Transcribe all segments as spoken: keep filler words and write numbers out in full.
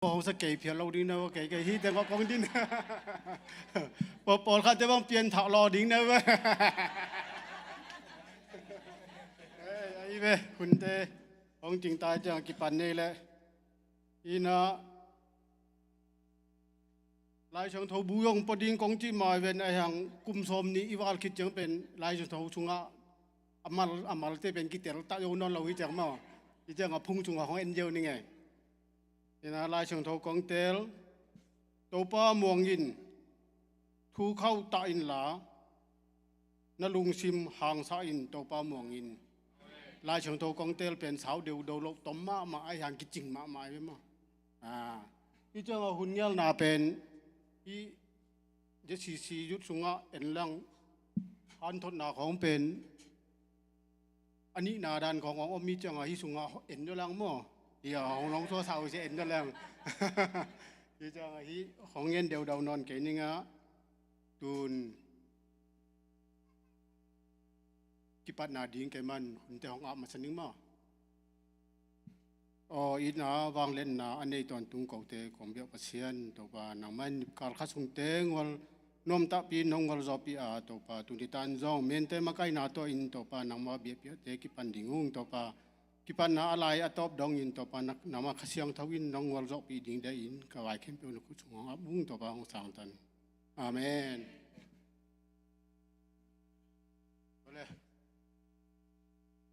Pawngsa kei phial lo ding na va, kei kei hi teng kong ding. Pawl, pawlkhatte bang pianthak law ding na va. Ei, ei ve, hunte hong cingtai ciang kipan nei le. Ina Lai Siangtho bu zong pua ding kong cih mai ven, a hiang kum sawm nih i val khit ciang pen Lai Siangtho sungah a mal, a malte pen kitel ta zo nawn lo hi ciang maw. Hi ciang a phung sungah hong en zo ning ei. Ina Lai Siangtho kong tel, Topa muang in, thu khauh tah in la, na lungsim hangsa in Topa muang in. Lai Siangtho kong tel pen sau deudo lo, tom mahmah a hiang kicing mahmah a hi maw. Ah, hi ciang a hun ngialna pen, hi J C C youth sungah en lang, hanthotna khawng pen a nihna dan khawng hong om hi ciang a, hi sungah en dua lang maw. Hi a hong long suasau sia en dua lang. Hi ciang a hi hong en deudo nawn kei ning a, tun kipatna ding kei man hunte hong ap masa ning maw. Aw, itna vangliatna a nei tawntung kote kong biak Pasian Topa, nangmah in kal khat sungte ngual nuam takpi in hong ngualzawhpih a Topa, tuni tan zong mente makaihna tawh in Topa, nangmah biakpiakte kipan ding ung Topa, kipatna a lai a tawp dongin Topa, nangmah Kha Siangtho in nong ngualzawhpih ding deih in ka vai khempeuh na khut sung hong ap ung Topa, hong sangtan. Amen.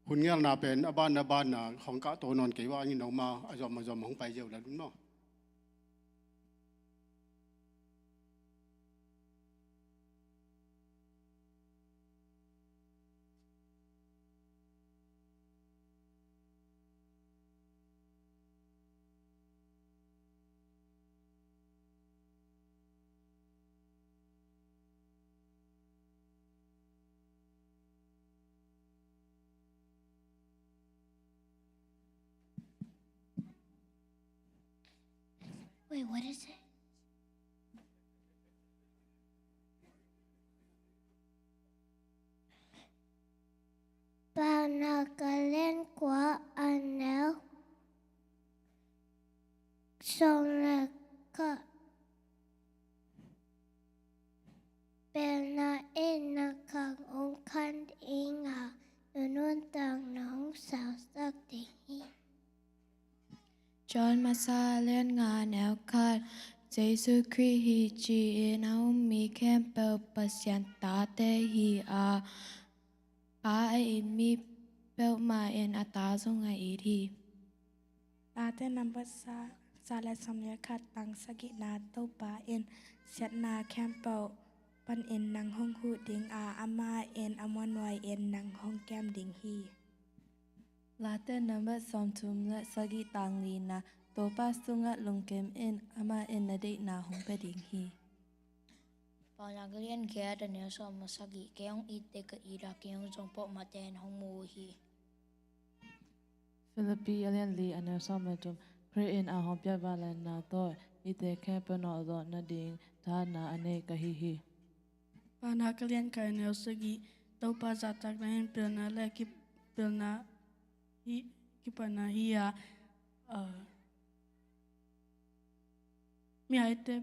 Hun ngialna pen a ban a ban a hong kahto nawn kei ua, a ngin hong ma a zom a zom hong pai zeu la dun maw. Wait, what is it? Paunak a lian kua a neu sawm le khat. Pilna in na khang ung khan ing a, nunun tang na hong sausak ding hi. John masa lian nga neu khat. Jesu Khrih hi ci-in a um mi khempeuh Pasian tate hi a, Pa a it mi peuhmah in a ta zong a it hi. Late nambat za, za le sawm le khat, tang sagihna. Topa in siatna khempeuh panin nang hong huh ding a, amah in a muanhuai in nang hong kem ding hi. Late nambat sawmthum le sagih, tang lina. Topa sungah lungkim in, amah in na deihna hong pia ding hi. Paunak a lian giat a neu sawm le sagih. Kei hong itte ka it a, kei hong zong pawlkhatte in hong mu uh hi. Philippi a lian li a neu sawm le thum. Khrih in a hong piak vangliatna tawh eite khempeuh nawlzawh nading thahatna a nei ka hi hi. Paunak a lian khat a neu sagih. Topa zahtakna in pilna le ki, pilna hi, kipatna hi a, uh, mihaite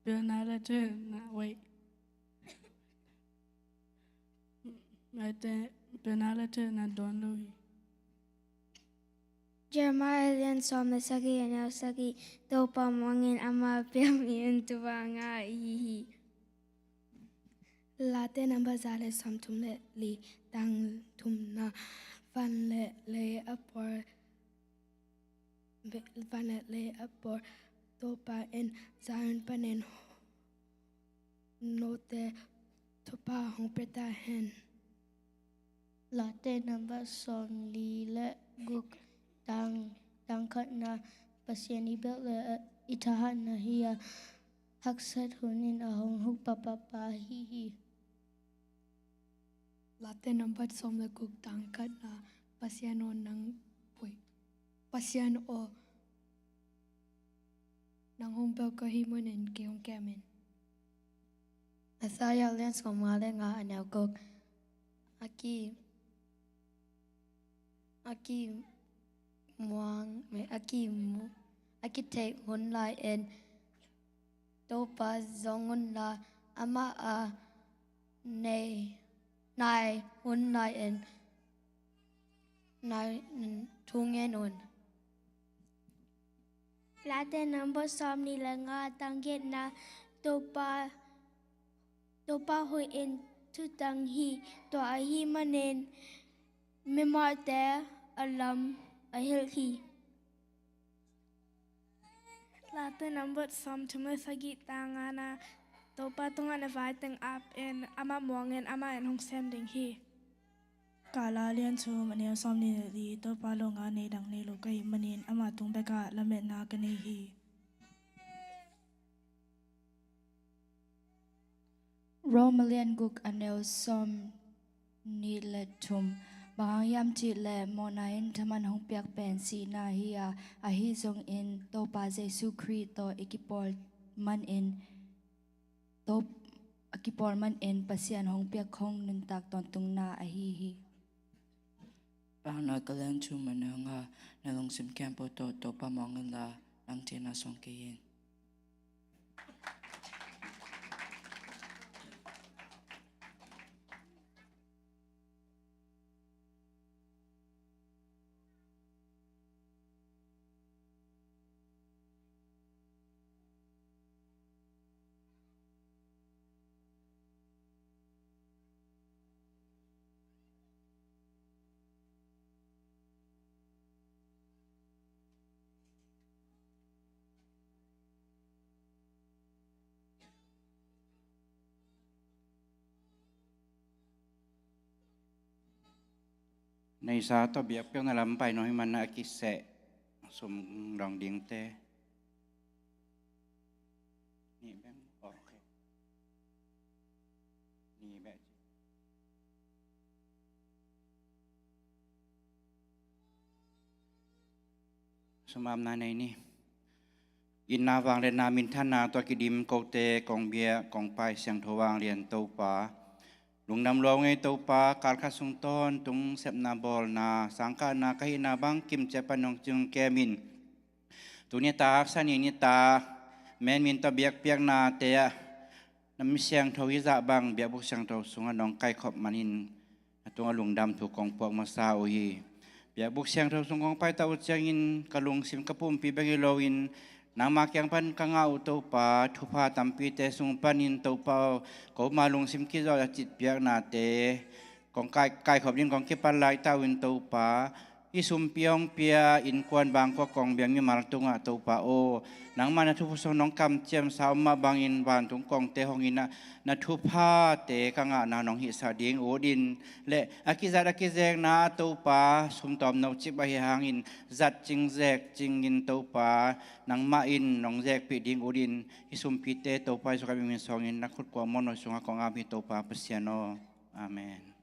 pilna le theihna, wait. Mihaite pilna le theihna dawn lo hi. Jeremiah a lian sawm le sagih a neu sagih. Topa muang in, amah a piak mi in thupha ngah i hi hi. Late nambat za le sawmthum le li, tang thumna. Van le lei a puak, van le lei a puak Topa in Zion panin note thupha hong pia ta hen. Late nambat sawmli le guk, tang, tang khatna. Pasian i belh le i thahatna hi a, haksat hun in a hong huh pahpah pa ahi hi. Late nambat sawm le guk, tang khatna. Pasian aw, nang, wait. Pasian aw, nang hong belh ka hih manin kei hong kem in. Isaiah a lian sawmnga le nga a neu guk. A ki, a kimuang, a kimu, a kitheih hun lai-in Topa zong unla, amah a nei nai hun lai-in nai thu ngen un. Late nambawt sawm nih le nga, tang giatna. Topa, Topa hoih in thutang hi, tua ahih manin mimalte'n a lam a hilh hi. Late nambawt sawm thum le sagih, tang ngana. Topa tungah na vai teng ap in, amah muang in, amah in hong sem ding hi. Kala lian thum, a neu sawm nih le li. Topa lo nga nei dang nei lo ka hih manin, amah tung bekah lametna ka nei hi. Rom a lian guk, a neu sawm nih le thum. Bang hang hiam cih leh mawhna in thaman hong piak pen sihna hi a, ahi zongin Topa Jesu Khrih tawh i kipawl manin, Top-, a kipawl manin Pasian hong piak khong nuntak tawntungna ahi hi. Paunak a lian thum, a neu nga. Na lungsim khempeuh tawh Topa muang inla, nang thihna suang kei in. Neihsa tawh biakpiakna lam pai nuam ahih manin a kiseh sum dong dingte. Nih bek. Ok. Nih bek. Sum apna nei ni. Itna, vangliatna, minthanna tawh kidim kote kong biak kong pai siangtho vanglian Topa, lungdam lua ung ei Topa. Kal khat sung tawntung sepna bawlna, sangkahna ka hihna bangkim ciat pan nong cing kem in. Tuni tak, Sani ni tak, menmin tawh biakpiaknate ah na mi siangtho hizah bang biakbuk siangtho sungah nong kaikhop manin, na tungah lungdam thu kong puak masa uh hi. Biakbuk siangtho sung kong paita uh ciangin ka lungsim ka pumpi bek hi loin, nangma kiang pan ka ngah uh Topa, thupha tampite sung panin Topa aw, koma lungsim kizawh a citpiaknate kong kai, kaikhop ding kong kipan laita uh in Topa, i sumpi hong pia innkuan bangkua kong biak mimal tungah Topa aw, nangmah na thupha sung nong kamciamsa uh mah bangin vantung kongte hong in ah, na thuphate ka ngahna nong hihsak ding ut in, le a kizat a kizekna ah Topa, sum tawmno cip ahi hangin zat cing zek cingin Topa, nangmah in nong zekpih ding ut in, i sumpite Topa Jesu Khrih min suangin na khut kuang mawhna sungah kong ap hi Topa Pasian aw. Amen.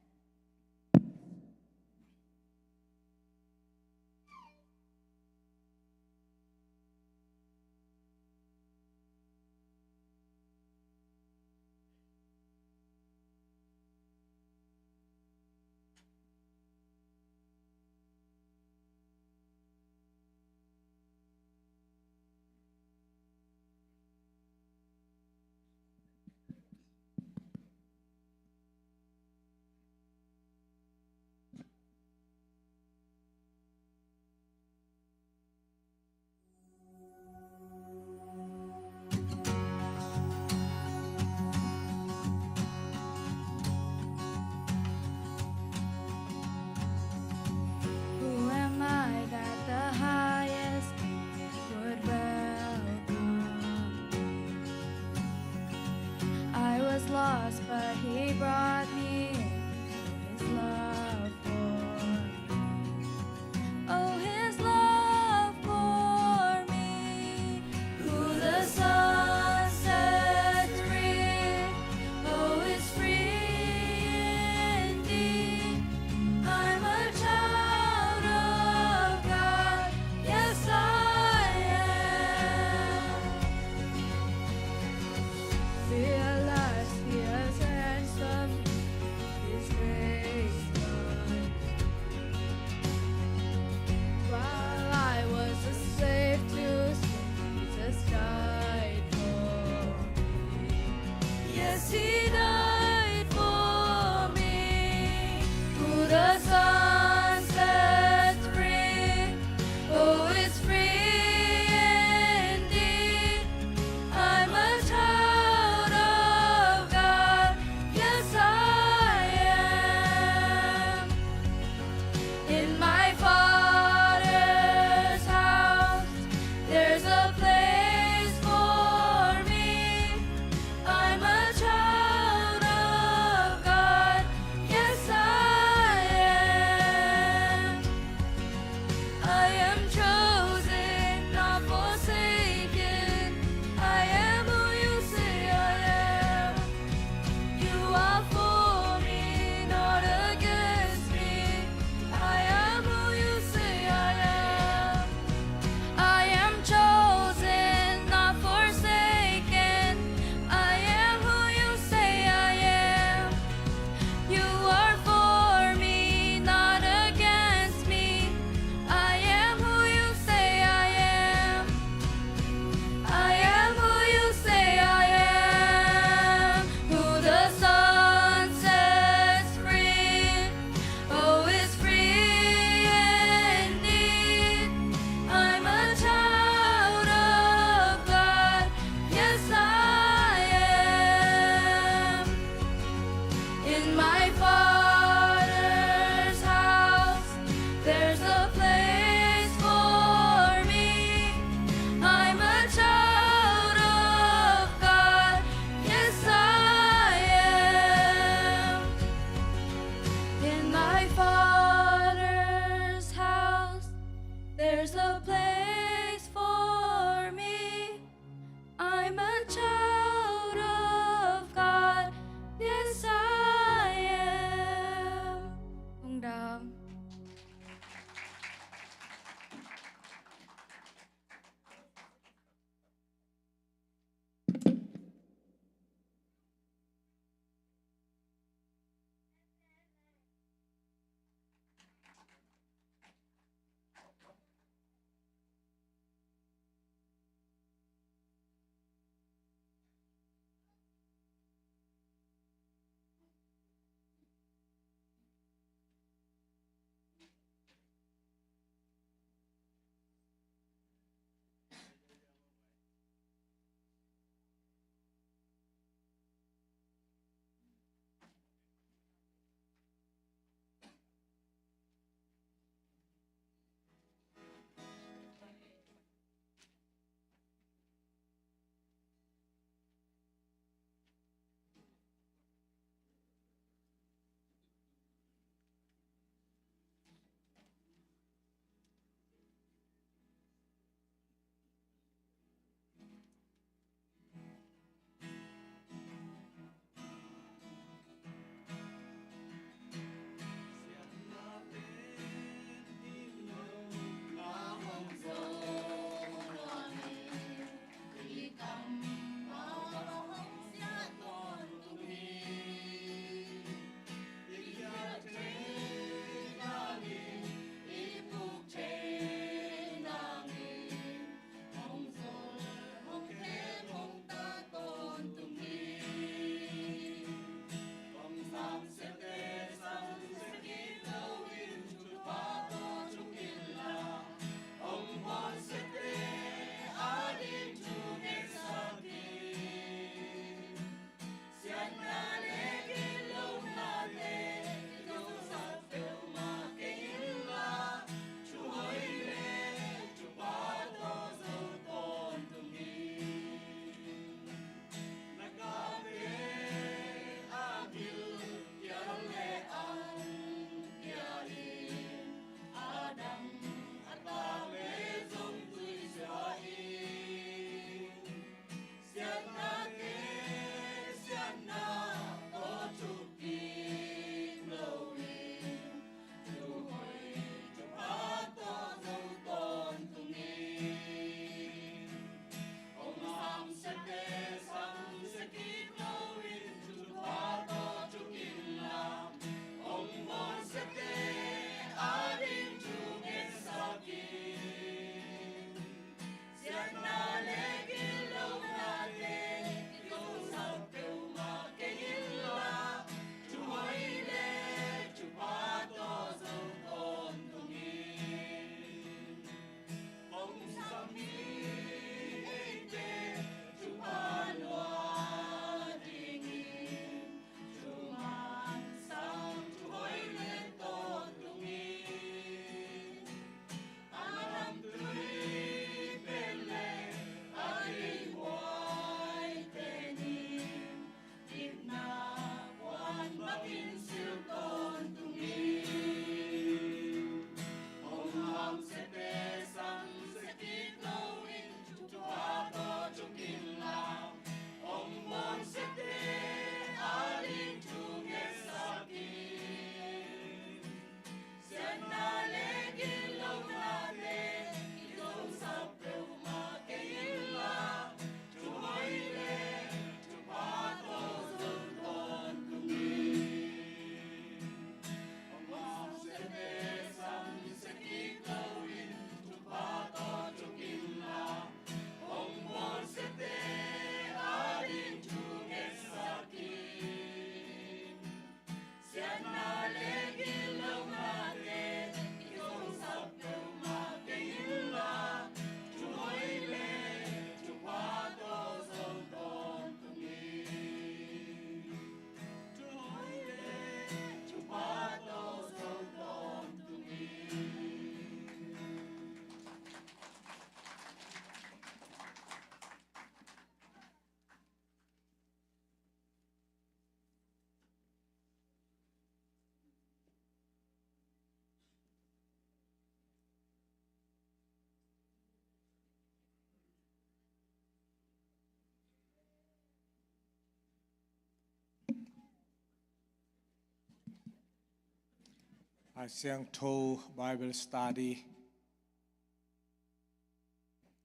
Lai Siangtho Bible Study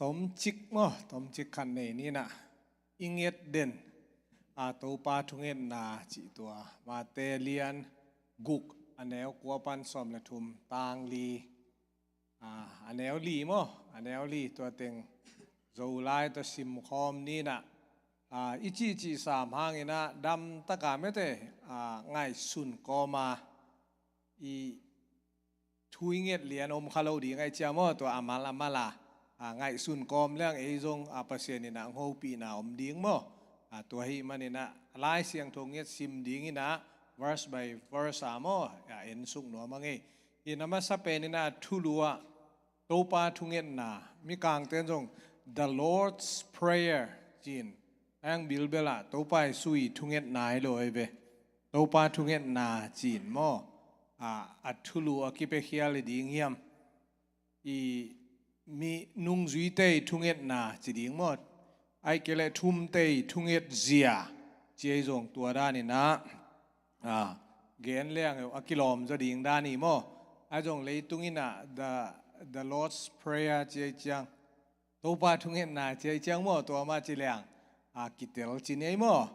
tomcik maw, tomcik khat nei ni in ah, i nget den a Topa thungetna cih tua Mate lian guk, a neu kua pan sawm le thum, tang li, a, a neu li maw, a neu li, tua teng Zolai tawh simkhawm ni in ah, a, i cihcih sam hangin ah damtak a mete, a, ngaihsun kawm a, i thu i nget lian om kha lo ding ahih ciang maw, tua a mal a mal a, a, ngaihsun kawm leng ei zong, a, Pasian in ah hong hopihna om ding maw. A, tua ahih manin ah Lai Siangtho nget sim ding in ah verse by verse a maw, a, en suk nuam ing ei. In a masa pen in ah thulu ah Topa thungetna, Mikangte'n zong The Lord's Prayer ci-in, a, hong bilbel ah Topa Jesu' thungetna hi lo ei ve. Topa thungetna ci-in maw, a, a thulu a kipiakhial hi ding hiam? I mi nungzuite' thungetna ci ding maw, ahih kei leh thumte' thungetzia ci ei zong tua dan in ah, a, gen leng a kilawm zaw ding dan hi maw. A zong leitung in ah the, the Lord's Prayer ci ei ciang, Topa thungetna ci ei ciang maw, tua mah ci leng, a, kitel ci ni ei maw.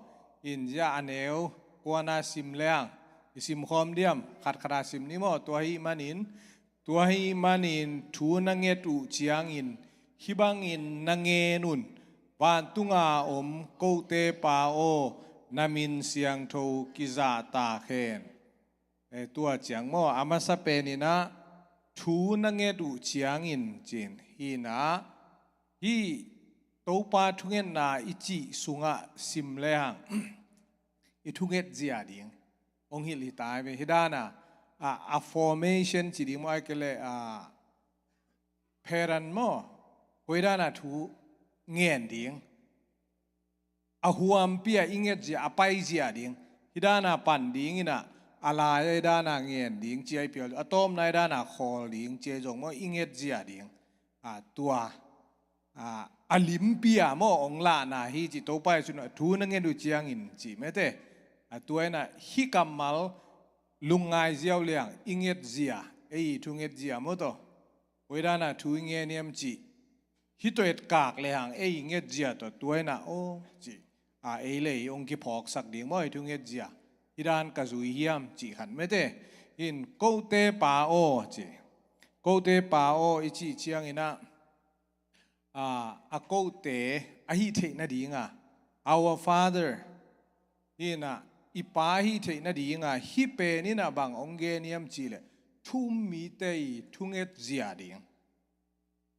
In zia a neu kuana sim leng, i simkhawm diam, khatkhat a sim ni maw. Tua ahih manin, tua ahih manin thu na nget uh ciangin hih bangin na ngen un: Vantunga om kote' Pa aw, na min siangtho kizahtak hen. E, tua ciang maw, a masa pen in ah thu na nget uh ciangin ci-in hi in ah, hih Topa thungetna i cih sungah sim lehang i thungetzia ding hong hilh hi ta ei ve. Hih dan a, a, a formation ci ding maw, ahih kei leh, a, pattern maw, koi dan a thu ngen ding, a huampi a i ngetzia, a paizia ding, hih dan a pan ding in ah, a lai a hih dan a ngen ding ci ei pial, a tawpna hih dan a khawl ding ci ei zong maw, i ngetzia ding, a, tua, a, a limpi a maw hong lahna hi ci. Topa Jesu in ah thu na nget uh ciangin ci mete, a, tua in ah hih kammal lungngai ziau lehang i ngetzia, ei i thungetzia maw tawh, koi dan a thu i ngen hiam cih, hih tawh etkak lehang ei i ngetzia tawh tua in ah aw ci, a, ei le ei hong kiphawksak ding maw, i thungetzia. Hih dan ka zui hiam cih khat mete. In kote' Pa aw ci. Kote' Pa aw i cih ciangin ah, a, a kote ahih theih nading a, Our Father, hi in ah, i Pa ahih theih nading a, hih pen in ah bang hong gen hiam cih leh thu um mite' thungetzia ding.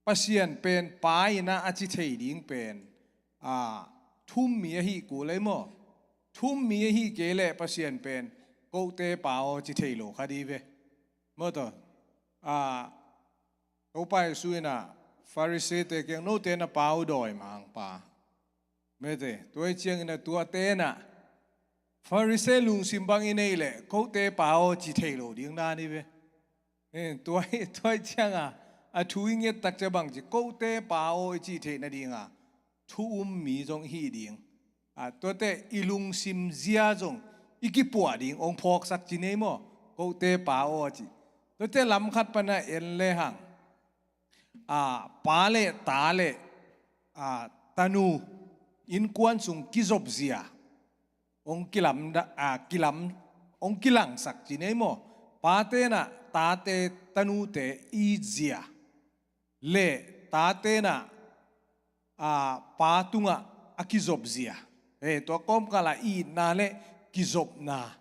Pasian pen Pa in ah a ci thei ding pen, a, thu um mi ahih kul ei maw. Thu um mi ahih kei leh Pasian pen kote' Pa aw ci thei lo kha ding ve. Maw tawh, a, Topa Jesu in ah Pharisee-te kiang, note na pa uh dawimangpa, mete, tua ahih ciangin ah tuate in ah Pharisee lungsim bang i neih leh kote' pa aw ci thei lo ding dan hi ve. Eh, tua, tua ahih ciang a, a thu i nget tak ciang bang ci, kote' pa aw i cih theih nading a thu um mi zong i hih ding. A, tuate i lungsim zia zong i kipuah ding hong phawksak ci ni ei maw, kote' pa aw ci. Tuate lam khat pan a en lehang, a, pa le ta le, a, tanu innkuan sung kizop zia hong kilam da, a, kilam, hong kilangsak ci ni ei maw. Pate in ah tate tanute it zia le tate in ah, a, pa tungah a kizop zia. Eh, tua kawmkal a itna le kizopna,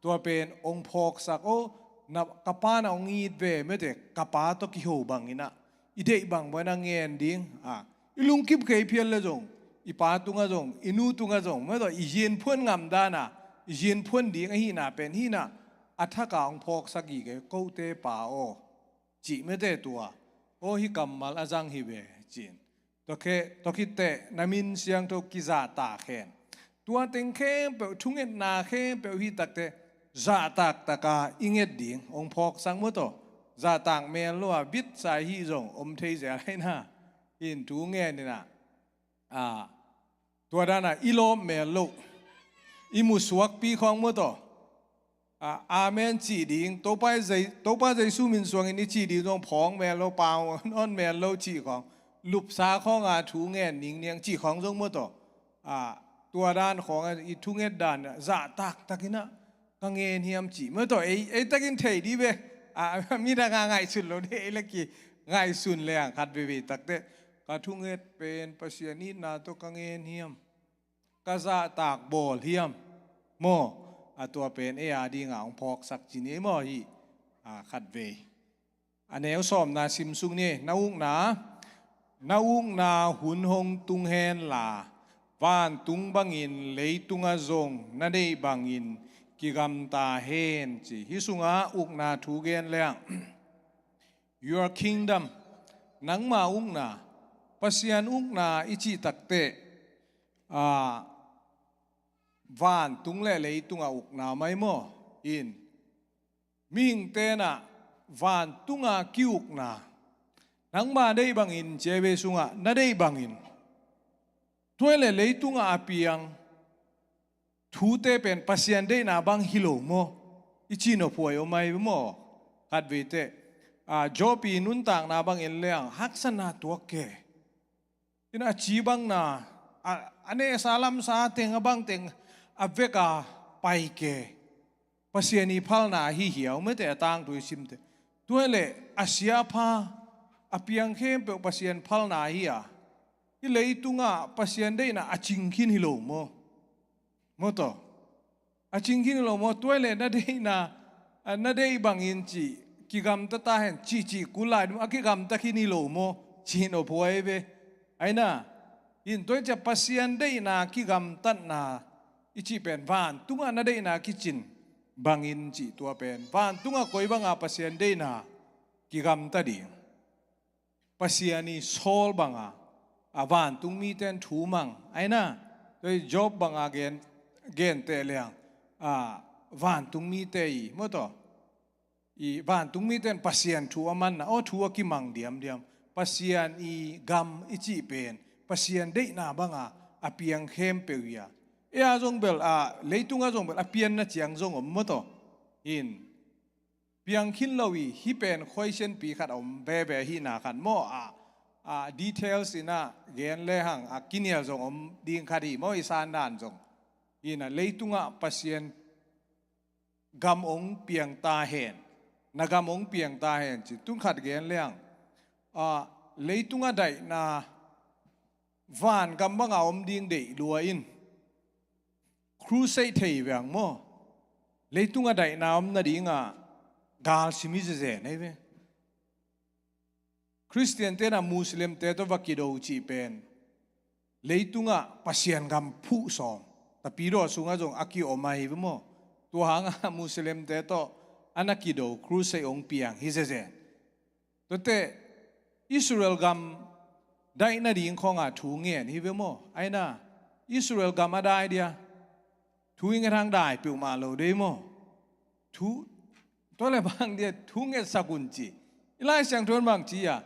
tua pen hong phawksak, aw, na, ka pa na hong it ve, mete, ka pa tawh kiho bang in ah i deih bang bang in ah ngen ding. A, i lungkip kei phial leh zong, i pa tungah zong, i nu tungah zong, mete, i zinphuan ngam dan a i zinphuan ding ahihna pen hi in ah, a thak a hong phawksak gige, kote' pa aw cih, mete, tua, aw, hih kammal a zang hi ve ci-in. Tua khit, tua khit teh na min siangtho kizahtak hen. Tua teng khempeuh, thungetna khempeuh hi tak teh zahtak tak a i nget ding hong phawksak, maw tawh. Zahtak mel lo a bitsa i hih zong om thei zel hi na. In thu ngen in ah, a, tua dan a i lawp mel loh, i musuakpi khawng, maw tawh, a, amen cih ding, Topa, Topa Jesu min suangin i cih ding zong phawng mel lo, pau nawn mel lo cih khawng, lupsa khawnga thu ngen ningniang cih khawng zong maw tawh. A, tua dan khawng a i thunget dan zahtaktakin ah ka ngen hiam cih maw tawh, ei, ei takin thei dih ve. A, midang a ngaihsun lo dih, ei le kingaihsun leng khat veivei takteh ka thunget pen Pasian itna tawh ka ngen hiam, ka zahtak bawl hiam maw? A, tua pen ei a dinga hong phawksak ci ni ei maw hih, a, khatvei. A neu sawmna sim suk ni. Na ukna, na ukna hun hong tung hen la, vantung bangin leitungah zong na deih bangin kigamta hen ci. Hih sungah ukna thu gen leng, your kingdom, nangma ukna, Pasian ukna i cih takteh, a, vantung le leitungah ukna mai maw? In, mihingte in ah vantunga ki-ukna, nangma deih bangin ci ei ve, sungah na deih bangin. Tua hi leh leitungah a piang thute pen Pasian deihna bang hi lo maw? I cih nophuai om ahi ve maw? Khatveiteh, a, Job i nuntakna bangin leng haksatna tuak ke. In a ci bangna, a, a nehsa lamsa teng, a bang teng a veka pai ke. Pasian i phalna hi hiau mete a tangthu i simte. Tua hi leh a sia a pha, a piang khempeuh Pasian phalna hi a, hih leitungah Pasian deihna a cing khin hi lo maw? Maw tawh. A cing khin hi lo maw? Tua hi leh na deihna, a, na deih bangin cih, kigamta ta hen cih, cih kul lai dum, a kigamta khin hi lo maw? Cih nophuai ve. Aina, in tua hi ciah Pasian deihna kigamtatna i cih pen vantungah na deihna kicin bangin cih tua pen vantungah koi banga Pasian deihna kigamta ding. Pasian i sawl banga, a, vantung mite in thu mang. Aina, tua hi Job banga gen, genteh leng, a, vantung mite i, maw tawh, i vantung mite in Pasian thu a manna, aw, thu a kimang diamdiam. Pasian i gam i cih pen Pasian deihna banga a piang khempeuh hi a. Ei a zong bel, a, leitungah zong bel a pianna ciang zong om maw tawh. In, piang khin lo i, hih pen khuaisianpi khat a om veve hihna khat maw, a, a, details in ah gen lehang a kinial zong om ding khat hi maw, i sandan zong. In ah leitungah Pasian gam hong piang ta hen, na gam hong piang ta hen ci, tun khat gen lehang, a, leitungah daihna van gam banga om ding deih lua in, crusade thei veng maw? Leitungah daihna om nadinga galsim hi zezen ahi ve. Khristiante in ah Muslimte tawh va kido cih pen leitungah Pasian gam phuh sawm, Tapidaw sungah zong a kiom ahi ve maw? Tua hangah Muslimte tawh a na kido crusade hong piang hi zezen. Tuate Israel gam daih nading khawnga thu ngen hi ve maw? Aina, Israel gam a dai dia, thu i nget hang dai peuhmah lo dei maw? Thu, tua le bang dia thu ngetsak un ci. I Lai Siangtho in bang ci a,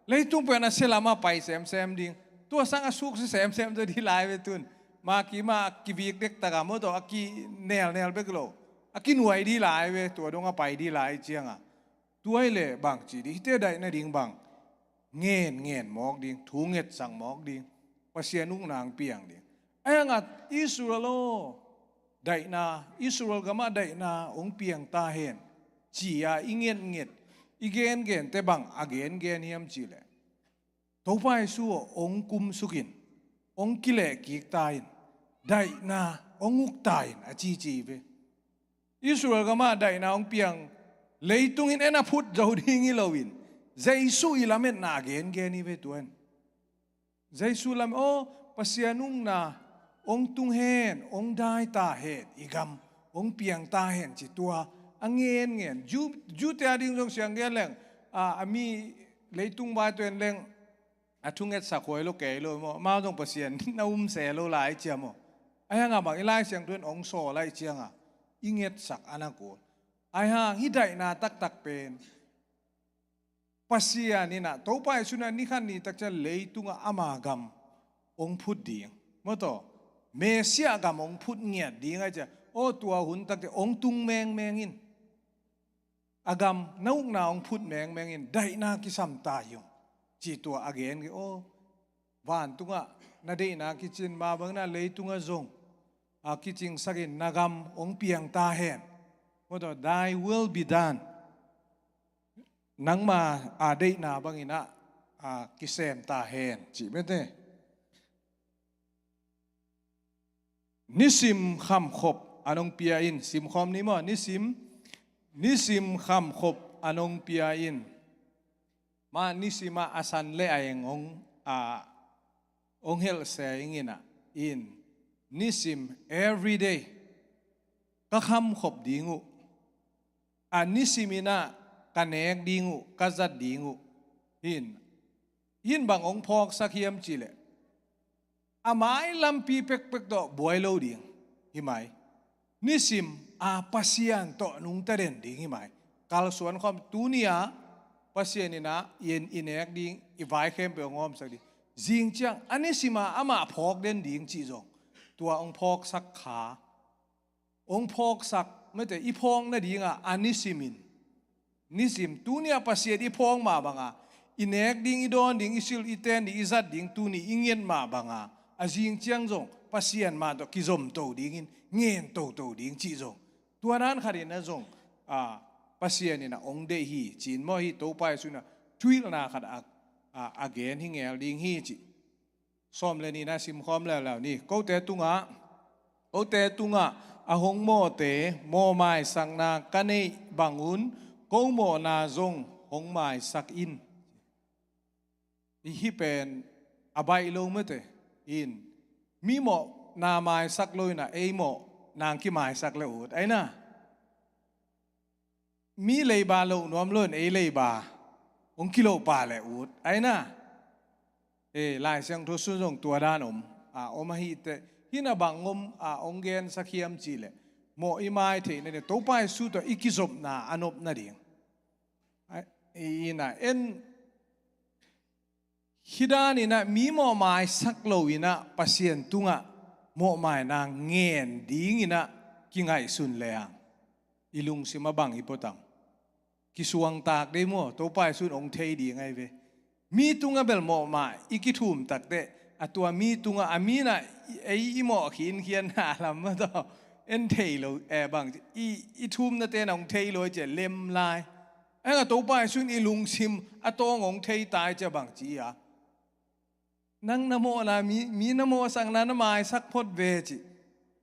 leitung pen a sia lamah pai semsem ding, tua sang a suk sia semsem zaw dih lai ve tun. Maki mah a kivik dektak a maw tawh, a kinelnel bek lo, a kinuai dih lai ve, tua dong a pai dih lai cianga. Tua hi leh bang ci dih, hihte daih nading bang, ngen ngen mawk ding, thu ngetsak mawk ding, Pasian ukna hong piang ding. Ahi hangah Israel aw, daihna, Israel gamah daihna hong piang ta hen ci-a i ngetnget, i gengente bang a gengen hiam cih leh, Topa Jesu aw, hong kumsuk in, hong kilehkik ta in, daihna hong uk ta in a cici hi ve. Israel gamah daihna hong piang, leitung in en a phut zo ding hi loin, Jesu i lametna a gengen hi ve tua in. Jesu lam, aw, Pasian ukna hong tung hen, hong dai ta hen, i gam hong piang ta hen ci tua a ngenngen. Jew, Jew-te a ding zong siang gen leng, a, a mi leitung vai tua in leng a thungetsak huai lo kei lo maw, amau zong Pasian na um se lo lai cia maw. Ahi hangah bang i Lai Siangtho in hong sawl lai cianga i ngetsak a na kul. Ahi hang hih daihna taktak pen Pasian in ah, Topa Jesu in ah ni khat ni tak ciang leitungah ama gam hong phut ding, maw tawh, Messiah gam hong phut ngiat ding ahi ciang, Aw, tua hun takte hong tung mengmeng in, a gam na ukna hong phut mengmeng in, daihna kisam ta hi ung, ci tua a gen kei. Aw, vantungah na deihna kicin mah bangin ah leitungah zong a kicingsakin na gam hong piang ta hen. Maw taw, thy will be done. Nangma a deihna bangin ah a kisem ta hen, ci mete. Nisim khamkhop an hong pia in, simkhawm ni maw, nisim, nisim khamkhop an hong pia in. Mah nisim ah a san le a eng hong, a, hong helhse ing in ah, in, nisim, every day, ka khamkhop ding uh. A nisim in ah ka nek ding uh, ka zat ding uh. In, in bang hong phawksak hiam cih leh, a mai lampi pekpek tawh buai lo ding hi mai. Nisim a Pasian tawh nungta den ding hi mai. Kalsuan khawm, tuni-a Pasian in ah i nek ding, i vai khempeuh hong hawmsak ding. Zing ciang a nisim a amah phawk den ding cih zong, tua hong phawksak kha, hong phawksak, mete, i phawk nadingah a nisim in, nisim, tuni-ah Pasian i phawk mah banga, i nek ding, i dawn ding, i silh, i ten ding, i zat ding, tuni i nget mah banga, a zing ciang zong Pasian mah tawh kizomto dingin ngen toto ding cih zong, tua dan khatin ah zong, a, Pasian in ah hong deih hi, ci-in maw, hih Topa Jesu in ah thuhilhna khat a, a, a gen hi ngel ding hi, ci. Sawm le nihna simkhawm leuleu ni. Kote tungah, kote tungah a hong mawhte mawh maisakna ka neih bangun, ko mawhna zong hong maisak in. Hih pen a baih lo mete. In, mi mawhna maisak lo in ah ei mawh nang kimaisak le ut, aina. Mi leiba loh nuam lo in ei leiba hong kiloh pah le ut, aina. E, Lai Siangtho sung zong tua dan om, a, om ahih teh, hih na bang om, a, hong gensak hiam cih leh, mawh i mai theihna ding, Topa Jesu tawh i kizopna a nop nading. A, i, in ah, en, hih dan in ah mi mawh maisak lo in ah Pasian tungah mawh maina ngen ding in ah kingaihsun le hang, i lungsim ah bang i pua tam? Kisuangtak dei maw, Topa Jesu in hong thei ding ahi ve. Mi tungah bel mawh mah i kithum tak teh, a tua mi tungah a mi in ah ei i mawh khinkhian na lam maw taw, en thei lo, e, bang, i, i thumnate in ah hong thei lo, i ci lem lai. Ahi hang a Topa Jesu in i lungsim a tawng hong thei ta, i ci bang ci a, nang na mawhna, mi, mi na mawhsakna na maisak phot ve, ci.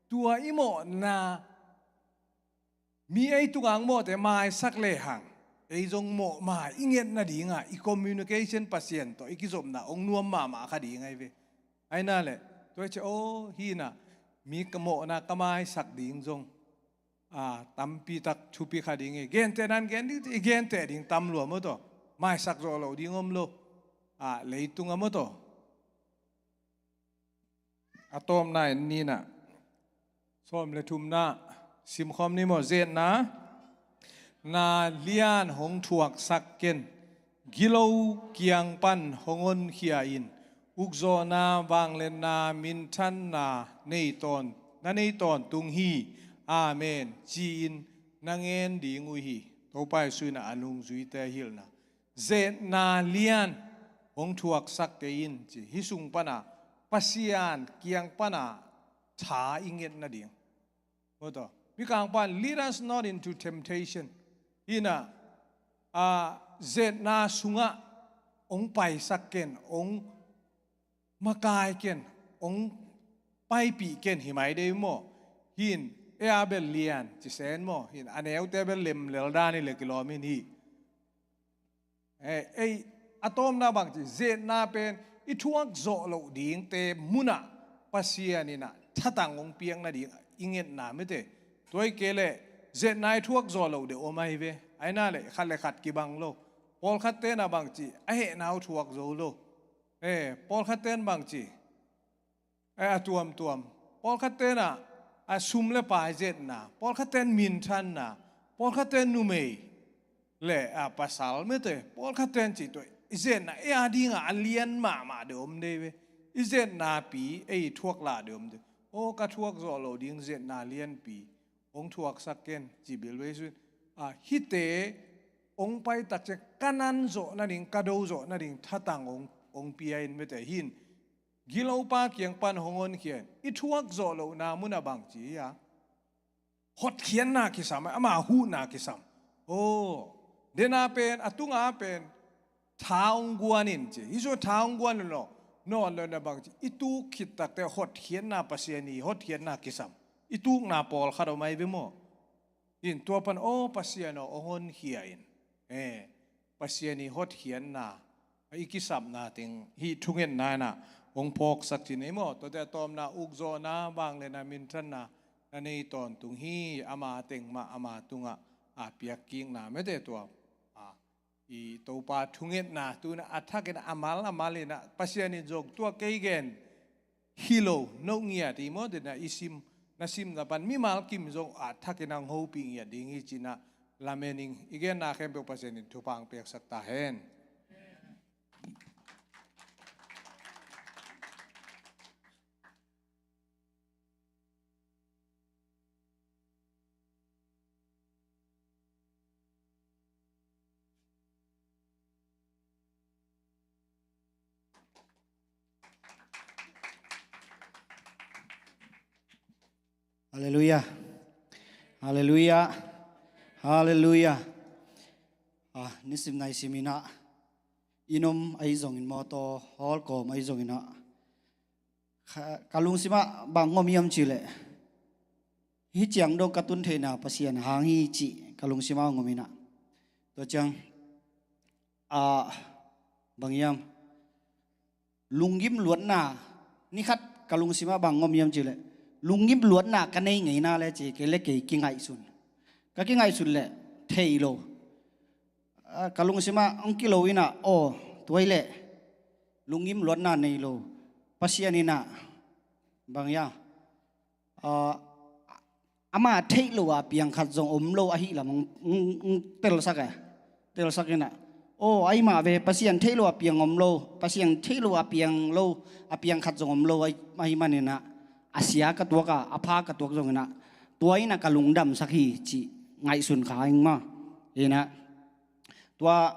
Tua i mawhna, mi ei tungah hong mawhte maisak le hang, ei zong mawh mai i nget nadingah i communication Pasian tawh i kizopna hong nuam mahmah kha ding ahi ve. Aina le, tua i ci, aw, hih na, mi ka mawhna ka maisak ding zong, a, tampi tak thupi kha ding hi. Genteh nan gen ding, i genteh ding tam lua maw taw. Maisak zawh loh ding om lo. A, leitungah maw taw. A tawpna in ni na. Sawm le thumna. Simkhawm ni maw, zetna. Na lian hong thuaksak ken. Gilo kiang pan hong honkhia in. Ukzawhna, vangliatna, minthanna nei tawn, na nei tawntung hi. Amen, ci-in na ngen ding uh hi. Topa Jesu in a nungzuite hilhna. Zetna lian hong thuaksak kei in, ci. Hih sung pana Pasian kiang pana tha i nget nading. Maw taw, Mikang pan, lead us not into temptation. Hih na, a, zetna sungah hong paisak ken, hong makai ken, hong paipih ken hi mai dei maw. Hih in, ei a bel lian, ci sen maw. Hih in, a neute bel lemlel dan hi le kilawm in hi. Eh, ei, a tawpna bang ci, zetna pen i thuak zawh loh dingte munah Pasian in a thatang hong piak nading i ngetna mite. Tua hi kei leh zetna i thuak zawh loh deuh om ahi ve. Aina le khat le khat kibang lo. Pawlkhatte na bang ci, a hehna uh thuak zo lo. Eh, pawlkhatte na bang ci, eh, a tuamtuam. Pawlkhatte na, a sum le pai zetna. Pawlkhatte na minthanna. Pawlkhatte na numei le, a, pasal mite. Pawlkhatte na ci tua, i zetna, ei a dinga a lian mahmah deuh om dei ve. I zetnapi ei thuak lah deuh om dei. Aw, ka thuak zawh loh ding zetna lianpi. hong thuaksak ken, ci bilbel sun. A, hihte hong pai tak ciang ka nan zawh nading, ka do zawh nading thatang hong, hong pia in mete hin. Gilopa kiang pan hong honkhia in. I thuak zawh lohna mun ah bang ci hiam? Hotkhiatna kisam, ama huhna kisam. Aw, dena pen, a tunga pen, tha hong guan in ci. Hih zong tha hong guan lo. Nawn lo na bang ci. I tuk khit takte hotkhiatna, Pasian i hotkhiatna kisam. I tukna pawlkhat om ahi ve maw. In tua pan, aw, Pasian aw, hong honkhia in. Eh, Pasian i hotkhiatna, i kisapna teng hih thungetna in ah hong phawksak cin ei maw. Tuate a tawpna ukzawhna, vangliatna, minthanna na nei tawntung hi. Ama teng mah, ama tungah a piakkikna mete tua. A, i Topa thungetna tu in ah a thakin a mal a mal in ah Pasian in zong tua kei gen hi lo, no ngiat hi maw, dena i sim, na simna pan mimal kim zong a thakin hong hopih ngiat ding hi ci-in ah lamen ing. I genna khempeuh Pasian in thupha hong piaksak ta hen. Halleluiah. Halleluiah. Halleluiah. A, nisim naisim in ah, inn om ahi zongin, mawtaw hawlkawm ahi zongin ah, ka, ka lungsimah bang om hiam cih leh, hih ciang dong ka tun theihna Pasian hang hi cih ka lungsimah om in ah. Tua ciang, a, bang hiam, lunggim luatna, ni khat ka lungsimah bang om hiam cih leh, lunggim luatna ka nei ngeina le ci, kei le kei kingaihsun. Ka kingaihsun leh thei lo. A, ka lungsimah hong kilo in ah, aw, tua hi leh lunggim luatna nei lo. Pasian in ah, bang hiam, a, ama theih lo a piang khat zong om lo ahih lam hong, hong, hong telsak e. Telsak in ah, aw, ahi mah ve, Pasian theih lo a piang om lo, Pasian theih lo a piang lo, a piang khat zong om lo ahi, ahih manin ah, a sia ka tuak a, a pha ka tuak zongin ah, tua in ah ka lungdamsak hi cih ngaihsun kha ing maw. In ah, tua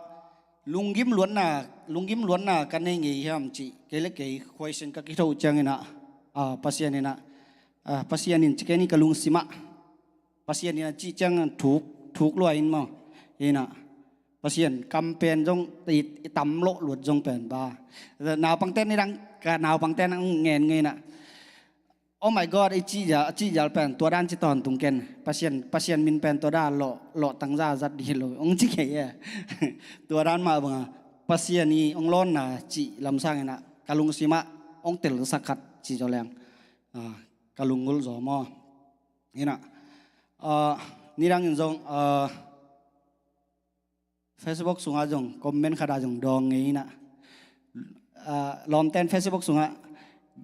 lunggim luatna, lunggim luatna ka nei ngei hiam cih kei le kei question ka kithoh ciangin ah, a, Pasian in ah, a, Pasian in ci kei ni ka lungsimah. Pasian in ah cih ciang thuk, thuk lua in maw. In ah, Pasian kam pen zong i, i tam lawh luat zong pen ba. Naupangte ni dang, ka naupangte nang ngen ngei in ah, "Oh my God," i cih zal, cih zal pen, tua dan ci tawntung ken. Pasian, Pasian min pen tua dan lawh, lawh tangza zat dih lo. Hong ci kei e. Tua dan mah bang a, Pasian i hong lawnna cih lamsang in ah, ka lungsimah hong telsak khat ci zaw leng, a, ka lunggulh zaw maw. In ah, a, ni dang in zong, a, Facebook sungah zong, comment khat ah zong dawng ngei in ah, a, lawmten Facebook sungah,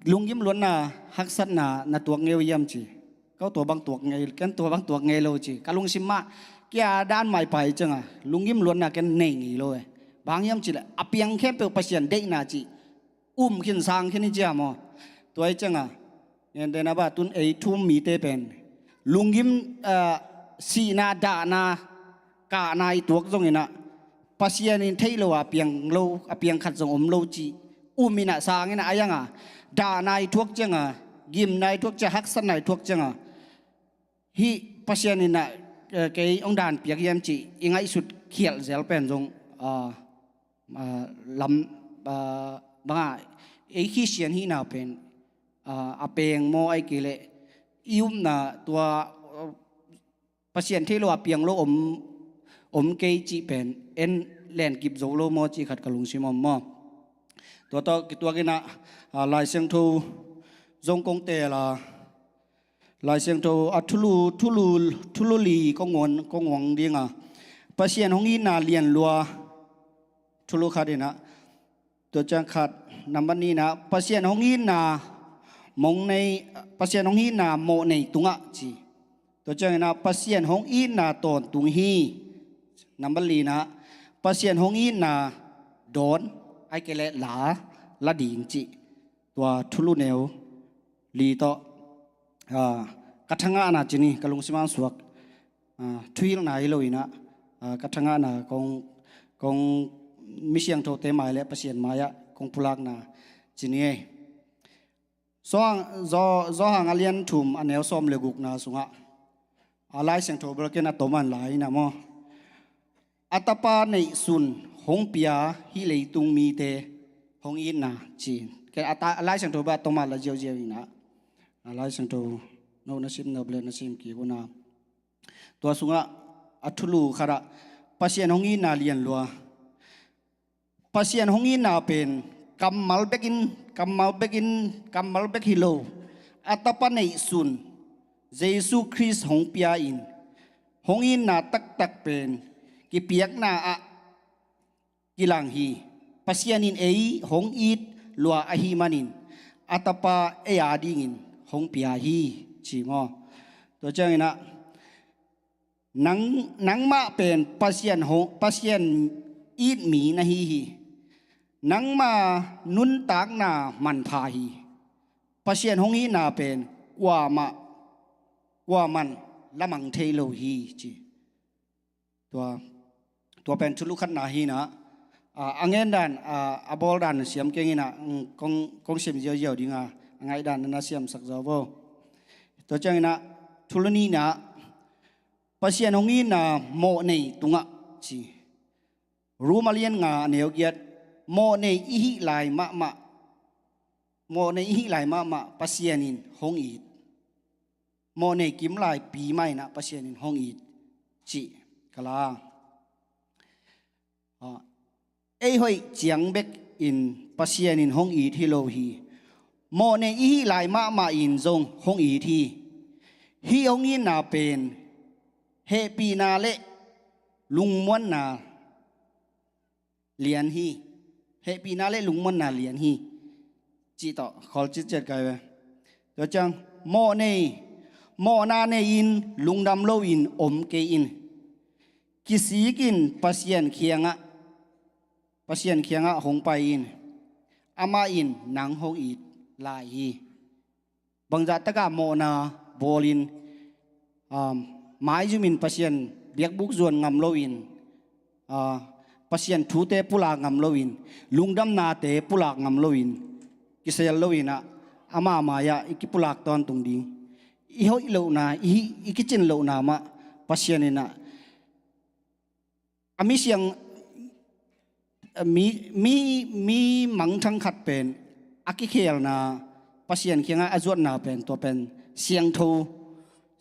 "Lunggim luatna, haksatna na tuak ngei uh hiam?" ci. Kau tua bang tuak ngei, ken tua bang tuak ngei lo ci. Ka lungsim mah, kia dan maipai ciang a, lunggim luatna ken nei ngei lo e. Bang hiam cih leh, a piang khempeuh Pasian deihna ci um khin sang khin hi cia maw. Tua hi ciang a, ngen dena ba tun ei thu-um mite pen, lunggim, a, sihna, dahna, kahna i tuak zongin ah, Pasian in theih lo a piang lo, a piang khat zong om lo ci um in ah sang in ah, a yang a, dahna i tuak ciang a, gimna i tuak ciang a, haksatna i tuak ciang a, hih Pasian in ah, eh, kei hong dan piak hiam cih i ngaihsut khialh zel pen zong, a, a, lam, a, bang a, ei Khristian hihna pen, a, a peng maw, ahih kei leh i upna tua, a, Pasian theih lo a piang lo om, om kei cih pen en len kip zo lo maw cih khat ka lungsim om maw. Tua tawh kituak in ah, a, Lai Siangtho zong kong teel a, Lai Siangtho a thulu, thulu, thulu li kong uan, kong uang ding a. Pasian hong itna lian lua, thulu khat in ah, tua ciang khat, nambat nih in ah, Pasian hong itna mawh nei, Pasian hong itna mawh nei tungah ci. Tua ciang in ah, Pasian hong itna tawntung hi. Nambat li in ah, Pasian hong itna dawn, ahih kei leh la, la ding ci. Tua thulu neu li tawh, a, ka thangahna ci ni, ka lungsim ah suak, ah, thuhilhna hi lo in ah, ah, ka thangahna kong, kong mi siangthote mai le Pasian mai-ah kong pulakna ci ni ei. Zawhang, Zaw-, Zawhang a lian thum a neu sawm le gukna sungah, a Lai Siangtho bel ken a toman lai in ah maw, a tapa neihsun hong pia hih leitung mite hong itna ci. Ken a ta-, a Lai Siangtho bel a toman la ziauziau in ah, a Lai Siangtho no na sim nop le na sim kik un ah, tua sungah a thulu khatah Pasian hong itna lian lua. Pasian hong itna pen kammal bekin, kammal bekin, kammal bek hi lo. A tapa neihsun Jesu Khrist hong pia in, hong itna taktak pen kipiakna ah kilang hi. Pasian in ei hong it lua ahih manin a tapa ei a dingin hong pia hi, ci maw. Tua ciangin ah, nang, nangmah pen Pasian hong, Pasian it mi na hi hi. Nangma nuntakna manpha hi. Pasian hong itna pen kuamah, kuaman lamang thei lo hi, ci. Tua, tua pen thulu khatna hi in ah, a, a ngen dan, a, a bawl dan siam keng in ah, mm, kong, kong sim ziauziau ding a, a ngaih dan na siamsak zaw vo. Tua ciangin ah, thulu nihna, Pasian hong itna mawhnei tungah ci. Rom a lian nga a neu giat, mawhnei i hih lai mahmah, mawhnei i hih lai mahmah Pasian in hong it. Mawhnei kimlaipi mah in ah Pasian in hong it, cih ka la. Ah, ei hoih ciang bek in Pasian in hong it hi lo hi. Mawhnei i hih lai mahmah in zong hong it hi. Hih hong itna pen hehpihna le lungmuanna lian hi. Hehpihna le lungmuanna lian hi, cih tawh khawl citciat kai ve. Tua ciang, mawhnei, mawhna nei-in lungdam loin om kei in. Kisik in Pasian kiangah, Pasian kiangah hong pai in. Amah in nang hong it lai hi. Bangzah takah mawhna bawlin, um, maizumin Pasian biakbuk zuan ngam loin, ah, Pasian thute pulak ngam loin, lungdamnate pulak ngam loin, kisel loin ah, ama mai-ah i kipulak tawntung ding. I hoih lohna, i, i kicin lohna mah Pasian in ah a mi siang, mi, mi, mi mangthang khat pen a kikhelna, Pasian kiangah a zuatna pen, tua pen siangtho,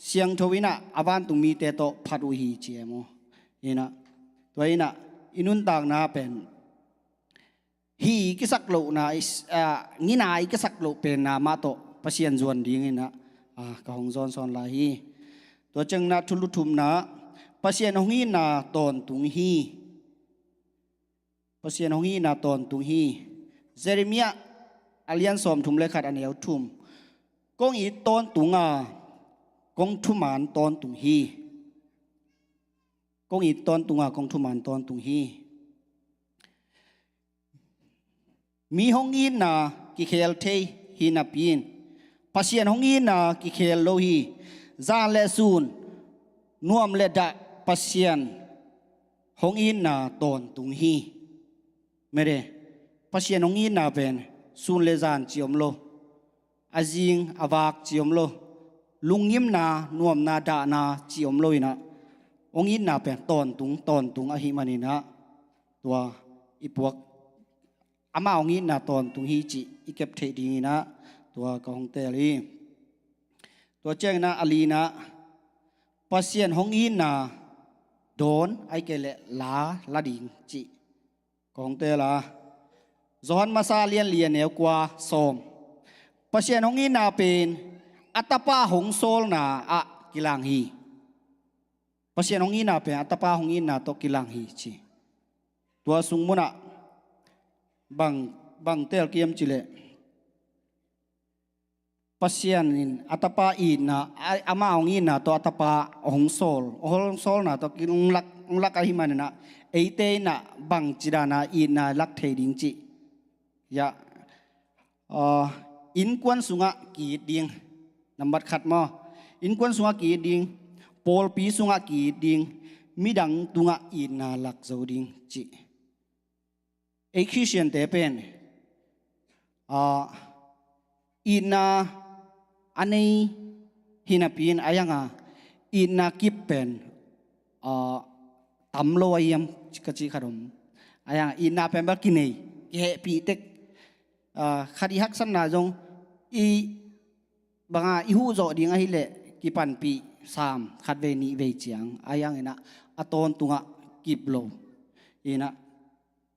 siangtho in ah a vantung mite tawh phat uh hi, ci e maw. In ah, tua in ah i nuntakna pen hih i kisak lohna, i s-, ah, nginah i kisak loh penna mah tawh Pasian zuan dingin ah, ah, ka hong zawnsawn lai hi. Tua ciangin ah thulu thumna, Pasian hong itna tawntung hi. Pasian hong itna tawntung hi. Jeremiah a lian sawmthum le khat a neu thum. Kong it tawntung a, kong thuman tawntung hi. Kong it tawntung a, kong thuman tawntung hi. Mi hong itna kikhel thei hi napi in, Pasian hong itna kikhel lo hi. Zan le sun, nuam le dah, Pasian hong itna tawntung hi. Mede, Pasian hong itna pen sun le zan ci om lo. A zing a vak ci om lo. Lungngimna, nuamna, dahna ci om lo in ah, hong itna pen tawntung, tawntung ahih manin ah, tua i puak, ama hong itna tawntung hi cih i kep theih dingin ah, tua ka hong teel hi. Tua ciangin ah a lina, Pasian hong itna dawn, ahih kei leh la, la ding cih ka hong teel a. Johan Masa lian li a neu kua sawm. Pasian hong itna pen a tapa hong sawlna ah kilang hi. Pasian hong itna pen a tapa hong itna tawh kilang hi, ci. Tua sung munah bang, bang teel kiam cih leh, Pasian in a tapa itna, a, ama hong itna tawh a tapa hong sawl, hong sawlna tawh ki-, hong lak, hong lak ahih manin ah, eite in ah bangci dan a itna lak thei ding cih. Ya, ah, innkuan sungah ki-it ding. Nambat khat maw. Innkuan sungah ki-it ding, pawlpi sungah ki-it ding, midang tungah itna lak zo ding cih. Ei Khristiante pen, ah, itna a nei hi napi-in a ianga itna kip pen, ah, tam lo a hiam ka cih khat om. A ianga itna pen bel kinei, kihehpih tek, ah, khat i haksatna zong i banga i huh zawh ding ahileh kipanpih sam khatvei nihvei ciang a ianginah a tawntungah kip lo. Inah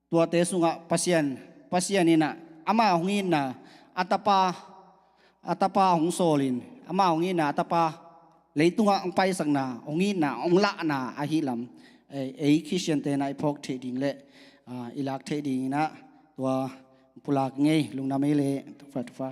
tuate sungah Pasian, Pasian inah ama hong itna, a tapa, a tapa hong sawlin, ama hong itna, a tapa leitungah hong paisakna, hong itna, hong lahna ahi lam, ei, ei Khristiante inah i phawk theih ding le, ah, i lak theih dinginah tua pulak ngei, lungdam ei le, tufa, tufa.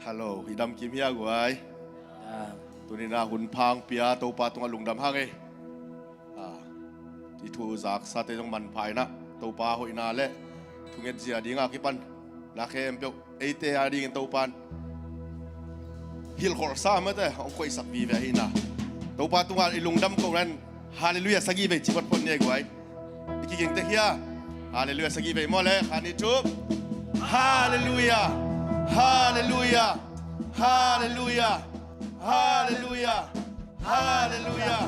Hello, i dam kim hia guai? Dam. Tuni-in ah hun pha hong pia Topa tungah lungdam hang ei. Ah, i thu zaksate zong manpha inah Topa hoihna le thunget zia dinga kipan na khempeuh eite a dingin Topa in hilhkholhsa mate hong koihsak vive ahina. Topa tungah i lungdam kohna in Halleluiah sagih vei ci photphot ni ei guai. I kiging tek hia? Halleluiah sagih vei maw le, khan ni tup. Halleluiah. Halleluiah. Halleluiah. Halleluiah. Halleluiah.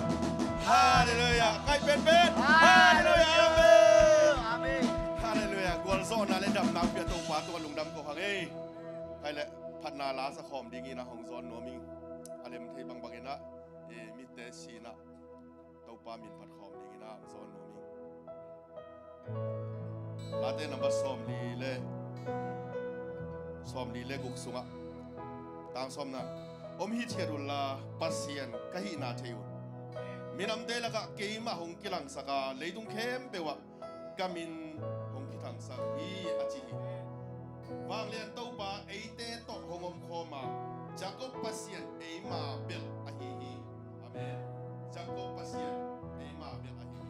Halleluiah. Kai penpen. Halleluiah. Amen. Amen. Halleluiah. Gualzawhna le damna pia Topa tungah lungdam ko hang ei. Kai le phatna la sa khawm dingin ah hong zawn nuam ing. A lem thei bangbangin ah, eh, mitte sinah Topa min phat khawm dingin ah hong zawn nuam ing. Late number sawmli le, sawmli le guk sungah, tang sawmna, om hithiat unla Pasian ka hihna thei un. Minamte lakah keimah hong kilangsak a, leitung khempeuh ah ka min hong kithangsak hi, a ci hi. Vanglian Topa eite tawh hong omkhawm a, Jacob Pasian eima belh ahi hi. Amen. Jacob Pasian eima belh ahi hi.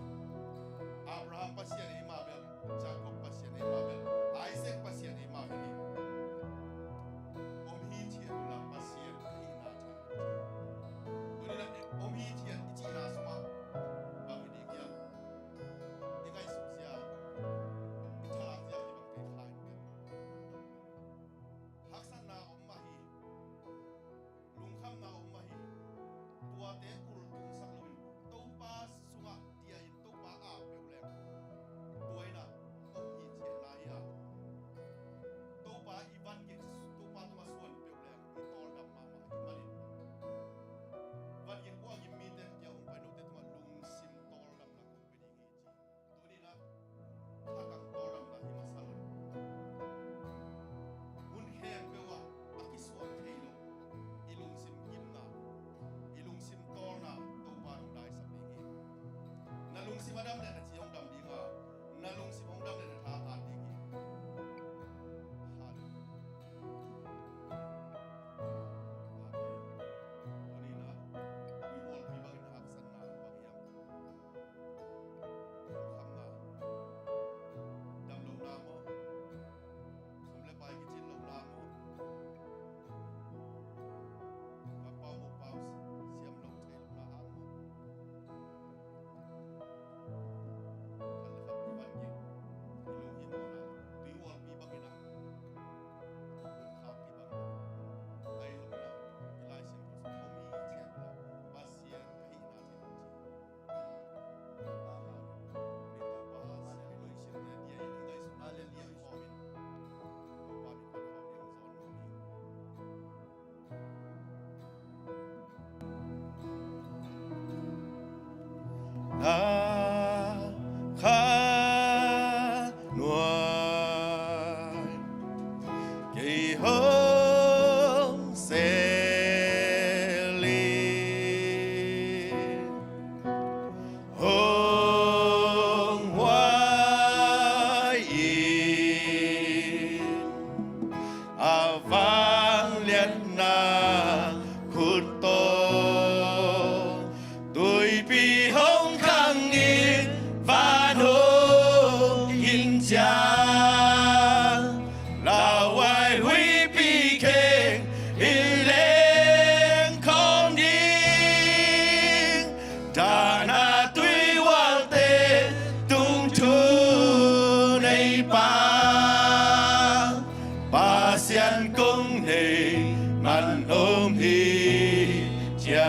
Abraham Pasian eima belh, Jacob Pasian eima belh, Isaac Pasian eima belh hi. Om hithiat unla Pasian ka hihna thei. Tuni-in ah om hithiat i cihna sungah bang hi ding hiam? I ngaihsut zia, i thalak zia hi bang kei kha in pen. Haksatna om mah hi, lungkhamna om mah hi, tuate ultungsak loin Topa sungah dia in Topa a peuh leng, tua in ah om hithiat lai a. Topa i van gik, Topa tungah suan peuh leng i tawldam mahmah ahih manin, van gik buak gim mite kia hong pai note tungah lungsim tawldamna kong pia ding hi ci. Tuni-in ah a tang tawldamna hi masa lo. Hun khempeuh ah a kisuak thei lo i lungsim gimna, i lungsim tawlna Topa in hong daisak ding hi. Na lungsim a dam leh na ci hong dam ding a, na lungsim hong dam leh na tha a ngat ding hi. Halleluiah. Amen. Tuni-in ah, tui hualpi bangin haksatna bang hiam?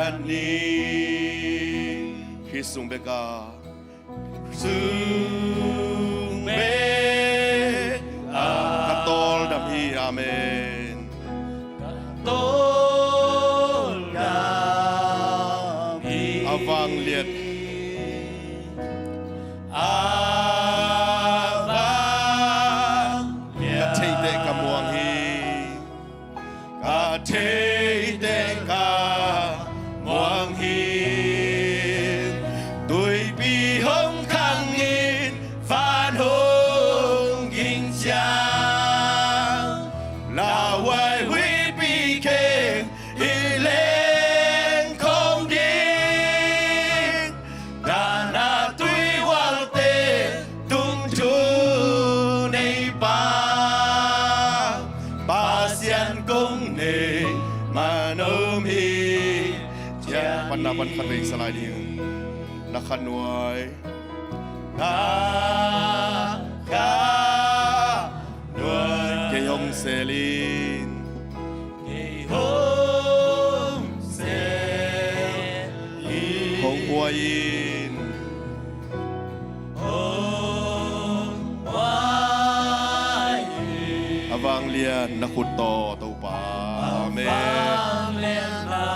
Ni Khrist sung bek a, sung bek a, ka tawldam hi. Amen. Ka tawldam hi. A vanglian, a vanglian, ka theih teh ka muang hi. Ka theih teh ka muang hi. Tuipi hong khang in, van hong ging ciang, lauhuai huihpi kheng i leng khawm ding. Dahna tui ualte tung thu nei pa, Pasian kong nei man om hi. Ciah panna pan khat vei sa lai ding. Na khanuai, na khanuai, kei hong sel in, kei hong sel in, hong huai in, hong huai in. A vanglian na khut tawh, Topa. Amen. A vanglian na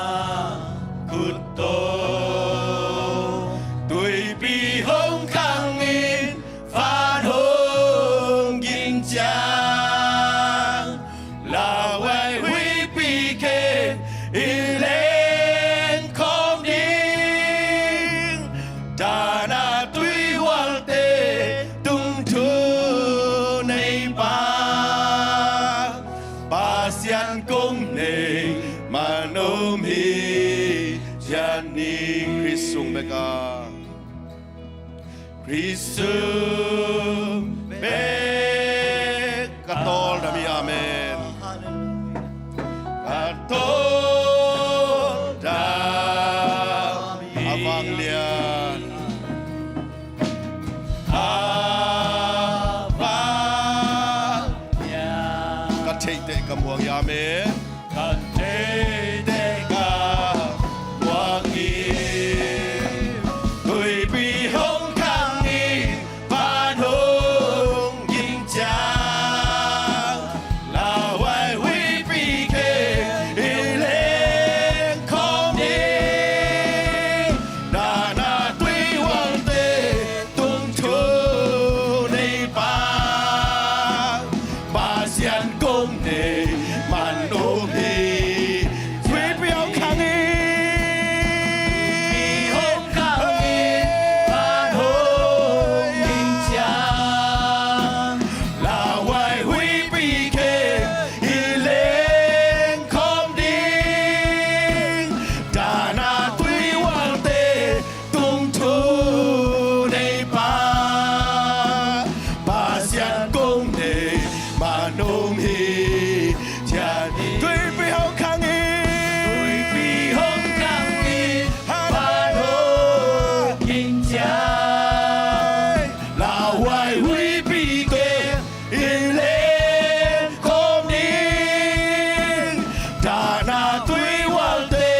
khut tawh, tuipi hong khang in, van hong ging ciang, lauhuai huihpi kheng i leng khawm ding. Dahna tui ualte tung thu nei pa, Pasian kong nei man om hi. Ciah ni. Khrist sung bek a, Khrist sung bek ka tawldam hi. Amen. Ka tawldam hi. A vanglian, a vanglian, ka theih teh ka muang hi. Amen. Ka theih teh ka muang hi. Tuipi hong khang in, van hong ging ciang, lauhuai huihpi kheng i leng khawm ding. Dahna tui ualte tung thu nei pa, Pasian kong nei man om hi. Tuipi hong khang in, hong khang in, van hong ging ciang, lauhuai huihpi kheng i leng khawm ding. Dahna tui ualte tung thu nei pa, Pasian kong nei man om hi. Ciah ni. Tuipi hong khang in, tuipi hong khang in, van hong ging ciang, lauhuai huihpi kheng i leng khawm ding. Dahna tui ualte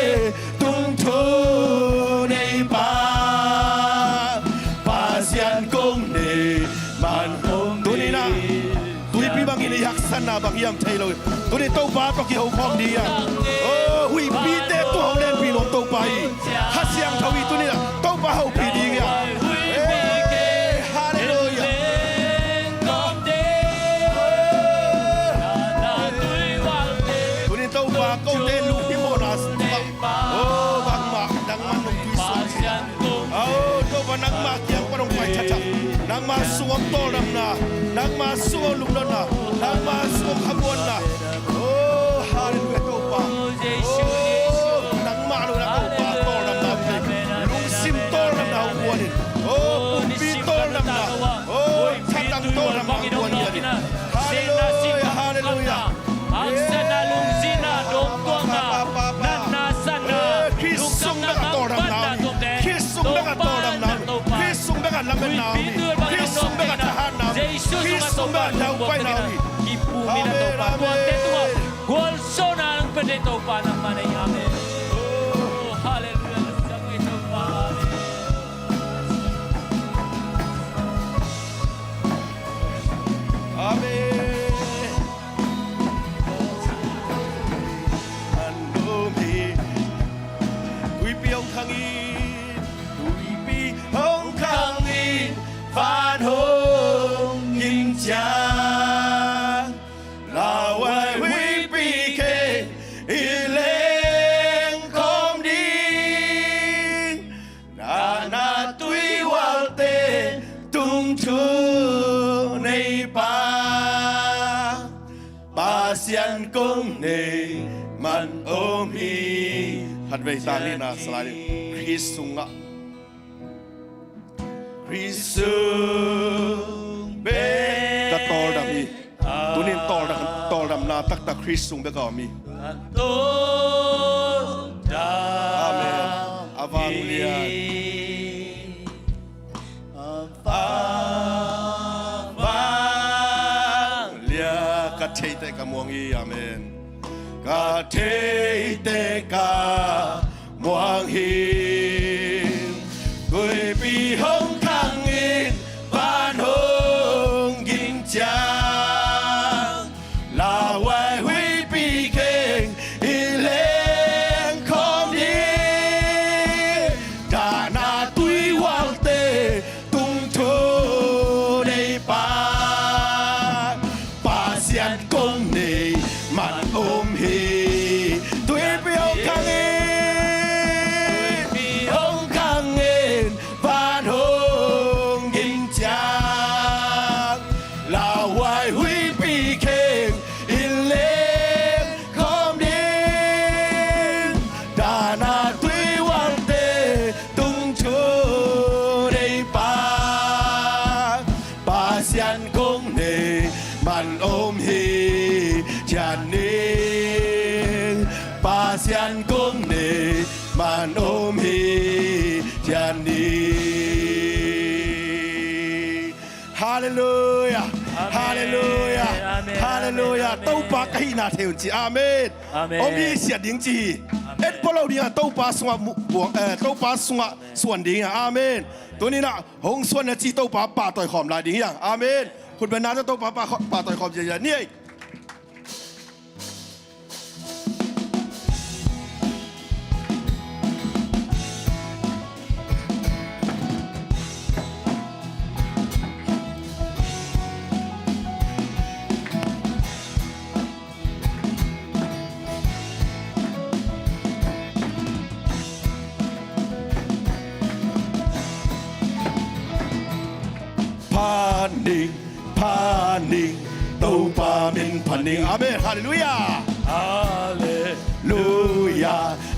tung thu nei pa, Pasian kong nei man om hi. Tuni-in ah, tuipi bangin i haksatna bang hiam thei lo hi. Tuni Topa tawh kiho khawm ding hi. Oh, huihpite tua hong lenpih nuam Topa hi. Kha Siangtho in tuni-in ah Topa hopih ding hi. Eh, halleluiah. Tuni Topa kote lungkim mawhna, oh, bangmah nangman nong tuisuak hi. Aw, Topa nangmah kiang pan hong pai thathak. Nangmah sung om tawldamna, nangmah sung om lungdamna, nangmah sung om khamuanna. Oh, halleluiah Topa. Oh, nangmah lungdam Topa tawldamna, lungsim tawldamna hong guan in. Oh, pumpi tawldamna, oh, thatang tawldamna hong guan in. Halleluiah, halleluiah. Haksatna, lungsimna, dongtuakna, natna, satna, Khrist sung bek a tawldamna om hi. Khrist sung bek a tawldamna om hi. Khrist sung bek a lametna om hi. Khrist sung bek a thahatna om hi. Khrist sung bek a daupaina om hi. Amen, amen. Gualzawhna nong pia thei Topa nangmah na hi. Amen. Oh, halleluiah. Tuipi hong khang in, tuipi hong khang in, van hong ging ciang, lauhuai huipi kheng i leng khawm ding. Dahna tuihualte tung thu nei pa, Pasian kong nei man om hi. Khatvei tang hi na salai ding. Khrist sungah, Khrist sung bek ka tawldam hi. Tunin tawldam, tawldamna taktak Khrist sung bek a om hi. Amen. A vanglian, a vanglian ka theite ka muang hi. Amen. Ka theite ka muang hi. Tuipi hong khang in, van hong ging ciang, lauhuai huipi kheng i leng khawm ding. Dahna tuihualte tung thu nei pa, Pasian kong nei man om hi. Tuipi hong khang in, tuipi hong khang in, van hong ging ciang, lauhuai huipi kheng i leng khawm ding. Dahna tuihualte tung thu nei pa, Pasian kong nei man om hi. Cian ning, Pasian kong nei man om hi. Cian ning. Halleluia. Amen. Halleluia. Amen. Halleluia. Amen. Topa ka hihna thei un ci. Amen. Amen. Om hi, siat ding ci hi. Amen. En pua lo ding a, Topa sungah mu-, buang, eh, Topa sungah suan ding a. Amen. Tuninah hong suan na ci, Topa pahtawi khawm lai ding hi a. Amen. Khutbetna tawh Topa pah-, pahtawi khawm ziazia ni ei. Phan ning, phan ning, Topa min phan ning. Amen. Halleluia. Halleluia.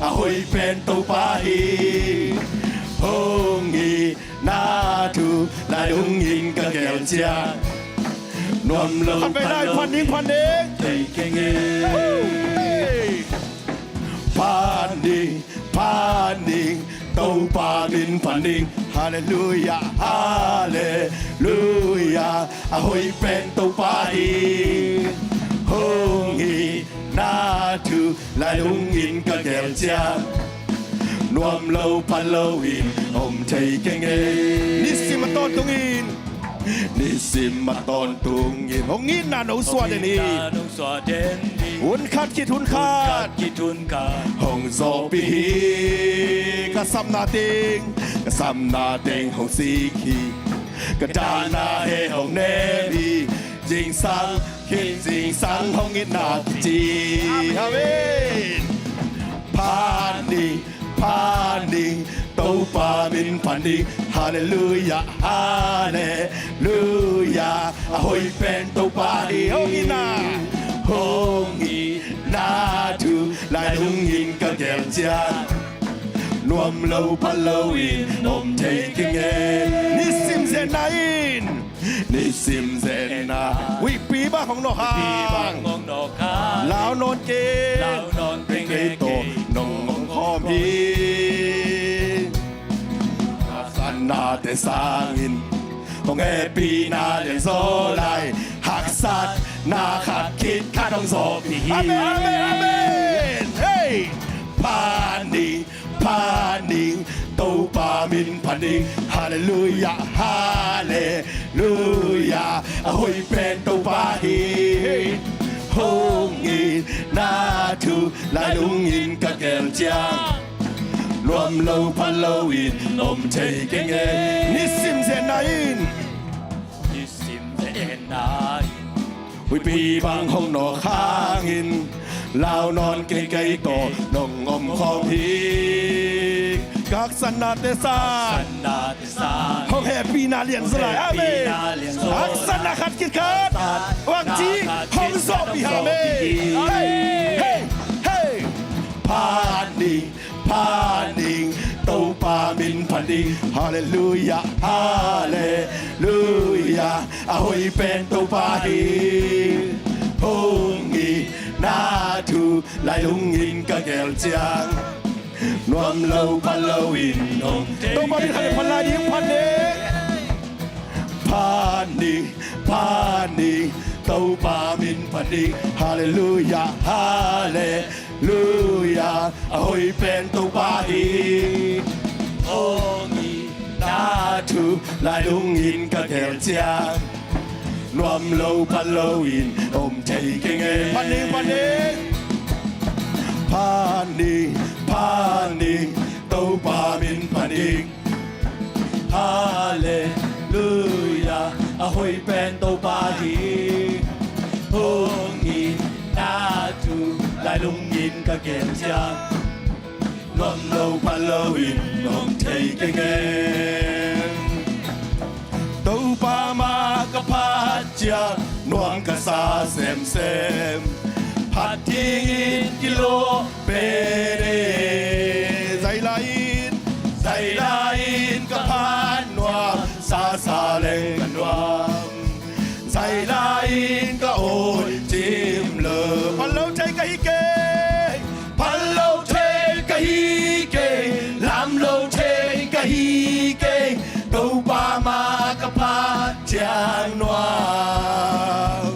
A hoih pen Topa hi. Hong itna thu lai lungin ka gel ciang, nuam lo, phan ning, phan ning, phan ning. Thei keng e. Hey. Phan ning, phan ning, Topa min phan ning. Halleluia, halleluia. A hoih pen Topa hi. Hong itna thu lai lungin ka gel ciang, nuam lo, phan lo in om thei keng e. Nisim a tawntungin, nisim a tawntungin hong itna nong suah den hi. Hun khat khit hun khat hong zawhpih hi. Ka sapna teng, ka sapna teng hong sik hi. Ka dahna he hong nem hi. Zingsang khit zingsang hong itna kici. Amen. Phan ning, phan ning, Topa min phan ning. Halleluia, halleluia. A hoih pen Topa hi. Hong itna, hong itna thu lai lungin ka gel ciang, nuam lo, phan lo in om thei keng e. Nisim zetna in, nisim zetna, huihpi bang hong nawk hang, lau nawn keng, kei tawh nong om khawm hi. Haksatnate sangin hong hehpihna lianzaw lai, haksatna khat khit khat hong zawhpih hi. Amen, amen, amen. Hey! Phan ning, phan ning, Topa min phan ning. Halleluia, halleluia. A hoih pen Topa hi. Hong itna thu lai lungin ka gel ciang, Nuam lo phal lo in om thei keng e. Nisim zenna in, nisim zenna in huihpi bang hong nawk hangin, lau nawn keng kei tawh nong om khawm hi. Ka haksatnate sang, ka haksatnate sang hong hehpihna lian zaw lai. Amen. Hehpihna lian zaw lai. Haksatna khat khit khat, haksatna khat khit khat hong zawhpih, amen. Hei, hei, hei. Phat ni, phat ni, Topa min phat ni. Halleluiah, halleluiah. A hoih pen Topa hi. Hong itna thu lailung in ka gel ciang, nuam lo phal lo in om thei. Topa min phat ni, phat lai ding, phat ni. Phat ni, phat ni, Topa min phat ni. Halleluiah, halleluiah. A hoih pen Topa hi. Hong itna thu lailung in ka gel ciang, nuam lo phal lo in om thei keng e. Phat ni, phat ni. Phat ni, phat ni, Topa min phat ni. Halleluiah, a hoih pen Topa hi. Hong itna thu lailung in ka gel ciang, nuam lo phal lo in om thei keng e. Topa mah ka phat ciang nuam ka sa semsem. Phat dingin kilawm pen e. Zai lai-in, zai lai-in ka phat nuam, sa sa leng ka nuam. Zai lai-in ka awi cim lo. Phal lo thei ka hi kei. Phal lo thei ka hi kei. Lam lo thei ka hi kei. Topa mah ka phat ciang nuam.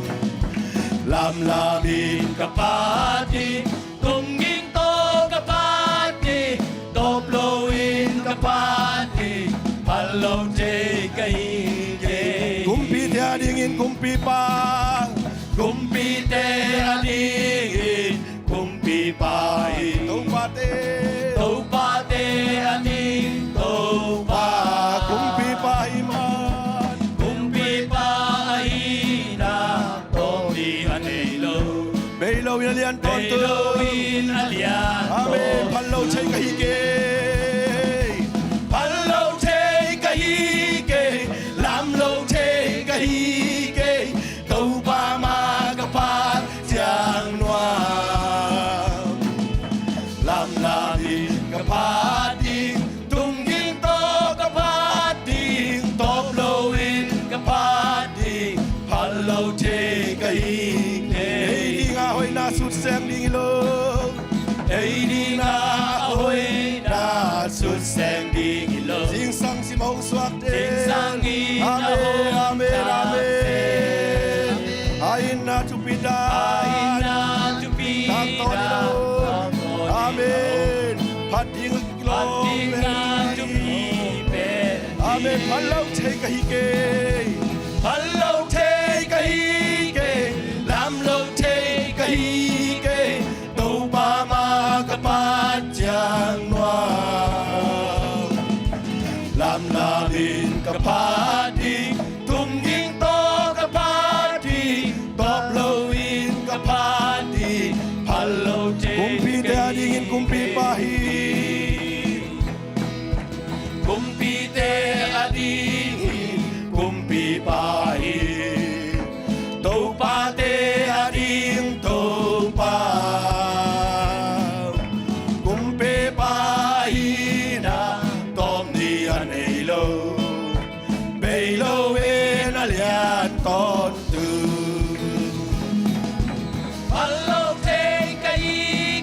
Lamlam in ka phat ding, tungging tawh ka phat ding, tawp lo in ka phat ding, phal lo thei ka hi kei. Kumpite adingin kumpipa, kumpite adingin kumpipa hi. Topate, topate ading Topa, kumpipa hi man. Kumpipa ahihna tawp ding a nei lo. Bei lo in a lian tawntung. Bei lo in a lian tawntung. Amen. Phal lo thei ka hi kei. Phal lo thei ka hi kei. Lam lo thei ka hi kei. Topa mah ka phat ciang nuam. Lamlam in ka phat ding, tungging tawh ka phat ding, tawp lo in ka phat ding, phal lo thei ka hi kei. Ei dinga hoihna sutseng ding hi lo. Ei dinga hoihna sutseng ding hi lo. Zingsang sim hong suakte. Zingsang in a hong suakte. Amen, amen, amen. A itna thupi dan. A itna thupi dan. Tangtawn hi lo. Amen. Phat ding kilawm pen. Amen. Phal lo thei ka hi kei. Phal lo thei ka hi kei. Lam lo thei ka hi kei. Topa mah ka phat ciang nuam. Lamlam in ka phat ding, tungging tawh ka phat ding, tawp lo in ka phat ding, phal lo thei ka hi. Kumpite adingin kumpipa hi. Kumpite adingin kumpipa hi. Topate ading Topa. Kumpipa ahihna tawp ding a nei lo. Bei lo in a lian tawntung. Phal lo thei ka hi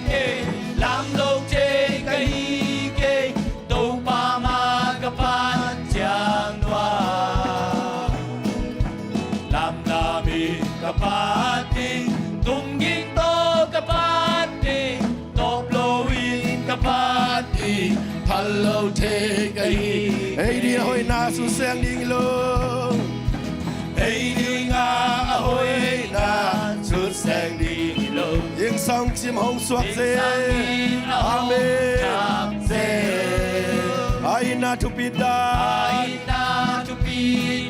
kei, lam lo thei ka hi kei, Topa mah ka phat ciang nuam. Lamlam in ka phat ding, tungging tawh ka phat ding, tawp lo in ka phat ding, phal lo thei ka hi. Ei dinga hoihna sutseng ding hi lo. Ei dinga a hoihna sutseng ding hi lo. Zingsang sim hong suakte. Zingsang in a hong suakte. Amen. Thupi dan, a itna thupi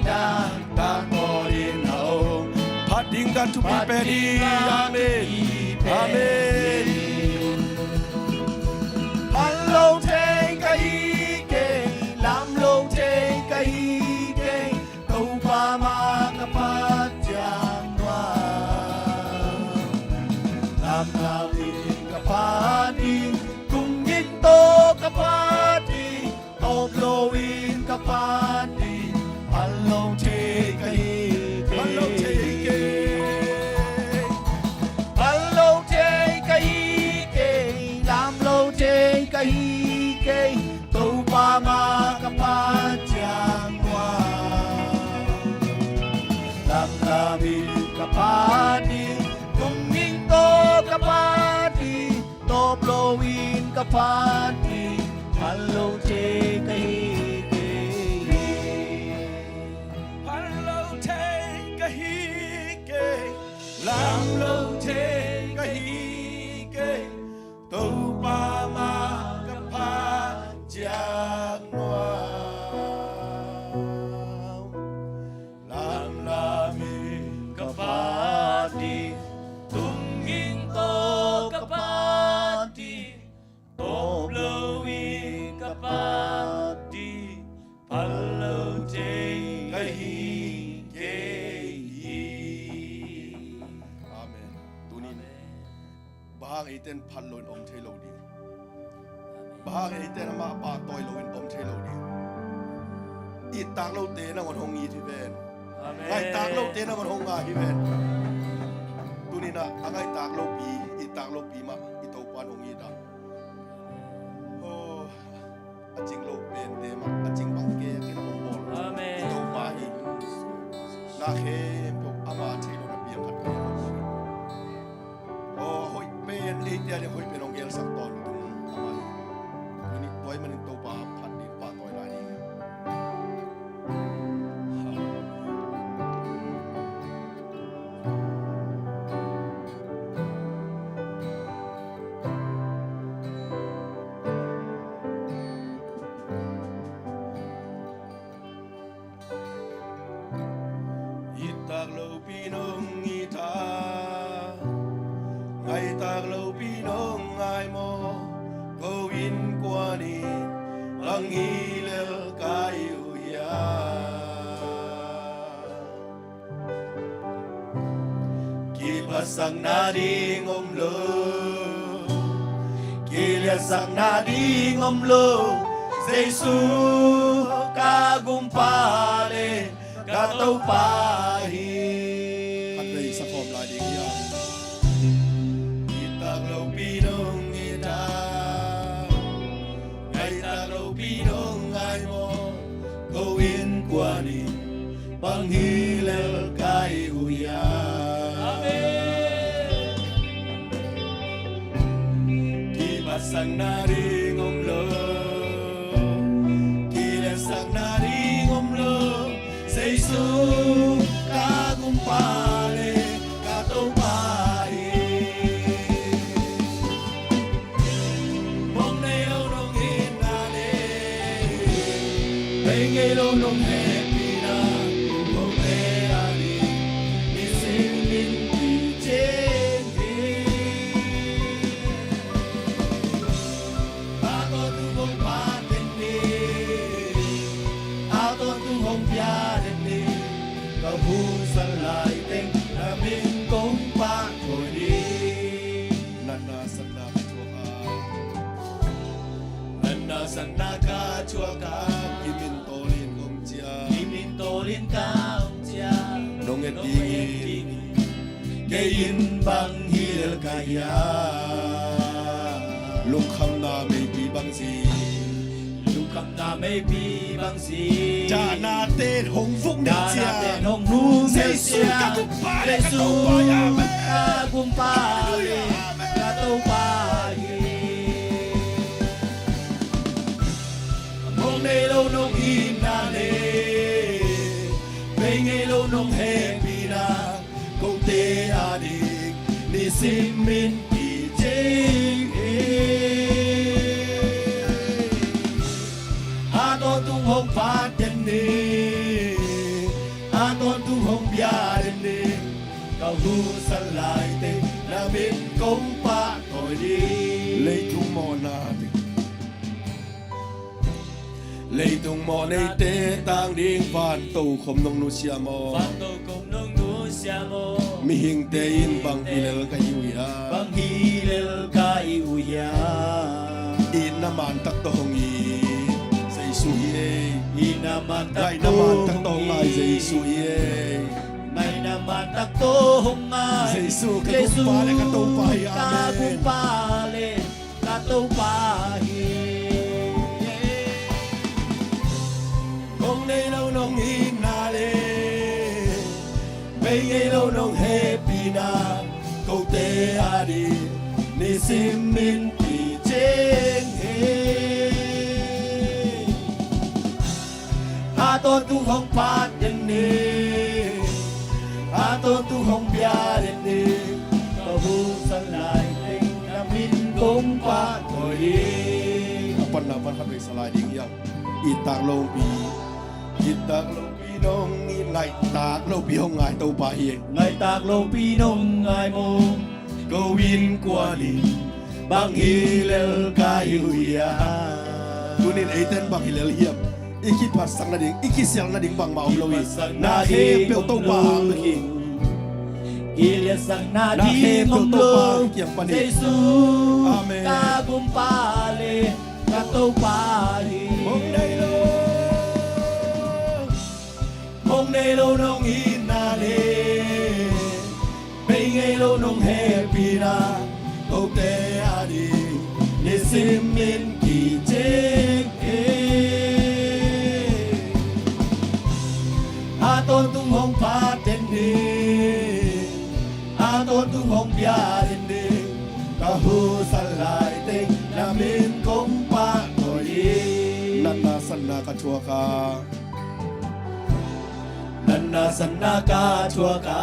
dan, tangkawlin a om. Phat ding ka thupi pen hi. Amen. Amen. Phal lo thei ka hi kei, lam lo thei ka hi kei, Topa mah ka phat ciang nuam. Lamlam in ka phat ding, tung in tawh ka phat ding, tawp lo in ka phat ding, phal lo thei ka hi kei. Phal lo thei ka hi kei. Phal lo thei ka hi kei, lam lo thei ka hi kei, Topa mah ka phat ciang nuam. Lamlam in ka phat ding, tung in tawh ka phat ding, tawp lo in ka phat ding, phal lo thei ka hi kei. Phal lo thei ka hi kei, lam lo thei ka hi kei, Topa mah ka phat ciang nuam. Lamlam in ka phat ding, tung in tawh ka phat ding, tawp lo in ka phat ding, phal lo thei ka hi kei hi. Amen. Tuni in bang hang eite in phal lo in om thei lo ding? Bang hang eite in amah pahtawi lo in om thei lo ding? Ittak lote nangawn hong it hi ven. Amen. Ngaihtak lote nangawn hong ngai hi ven. Tuni in a ngaihtak lopi, ittak lopi mah i Topa in hong it a. Oh. A cing lo pente mah a cing bang kei a kin hong bawl. Amen. I Topa hi. Na khempeuh ama thei lo na piang khat pen. Aw, hoih pen, eite a ding hoih pen hong gelsak tawntung ama hi. Tuni tua ahih manin Topa phat ding, pahtawi lai ding. Ittak lopi nong it a, ngaitak lopi nong ngai maw? Ko innkuan in bang hi lel ka hi uh hiam? Kiphatsakna ding om lo, kiliatsakna ding om lo. Jesu ka Gumpa le ka Topa hi. Khatvei sa khawm lai ding hiam? Ittak lopi nong it a, ngaitak lopi nong ngai maw? Ko innkuan in bang hi lel ka hi uh hiam? Amen. Kiphatsakna ding om lo, kiliatsakna ding om lo. Jesu ka Gumpa le ka Topa hi. Mong nei lo nong itna le, bei ngei lo nong hehpihna, kote a ding nisim in kicing hi. A tawntung hong phat den ni, a tawntung hong pia den ni, ka hun san lai teng na min kong pahtawi ni. Natna satna ka thuak a, natna satna ka thuak a, kimin tawlin kong ciah, kimin tawlin ka hong ciah. Nong et ding in kei in bang hi lel ka hiam? Lungkhamna meipi bang si, lungkhamna meipi bang si. Dahna ten hong vuk neu cia, dahna ten hong vuk neu cia. Jesu ka Gumpa le ka Topa hi. Amen. Jesu ka Gumpa le ka Topa hi. Mong nei lo nong itna le, bei ngei lo nong hehpihna, kote a ding nisim in kicing hi. A tawn hong phat den ni, a tawntung hong bia den ni. Ka husan lai teng na min kong pahtawi ding. Leitung mawhna ding, leitung mawh neite tang ding. Vanto khom nong nusia maw? Vanto khom nong nusia maw? Mihingte in bang hi lel ka hi uh hiam? Bang hi lel ka hi uh hiam? Itna man tak tawh hong it Jesu hi ei. Itna man tak tawh hong it Jesu hi ei. Ngaihna man tak tawh hong ngai Jesu, ka Gumpa le ka Topa hi. Amen. Ka Gumpa le ka Topa hi. Hong nei lo nong itna le bei ngei lo nong hehpihna, kote a ding nisim in kician hi. A tawntung hong phat den ni, a tawntung hong bia den ni. Ka husan lai teng na min kong pahtawi ding. A panna pan khat vei sa lai ding hiam? It tak lopi, it tak lopi nong it, ngaih tak lopi hong ngai Topa hi. Ngaih tak lopi nong ngai maw? Ko innkuan in bang hi lel ka hi uh hiam? Tunin eite in bang hi lel hiam? I kiphatsak nading, i kisial nading bangmah om lo hi. Na khempeuh Topa hang bek hi. Kiliatsak nading om lo. Jesu, amen, ka Gumpa le ka Topa hi. Hong nei lo, hong nei lo nong itna le bei ngei lo nong hehpihna, kote a ding nisim in kician hi. A tawntung hong phat den ni, a tawntung hong bia den ni. Ka husan lai teng na min kong pahtawi ding. Natna sanna ka thuak a, natna sanna ka thuak a,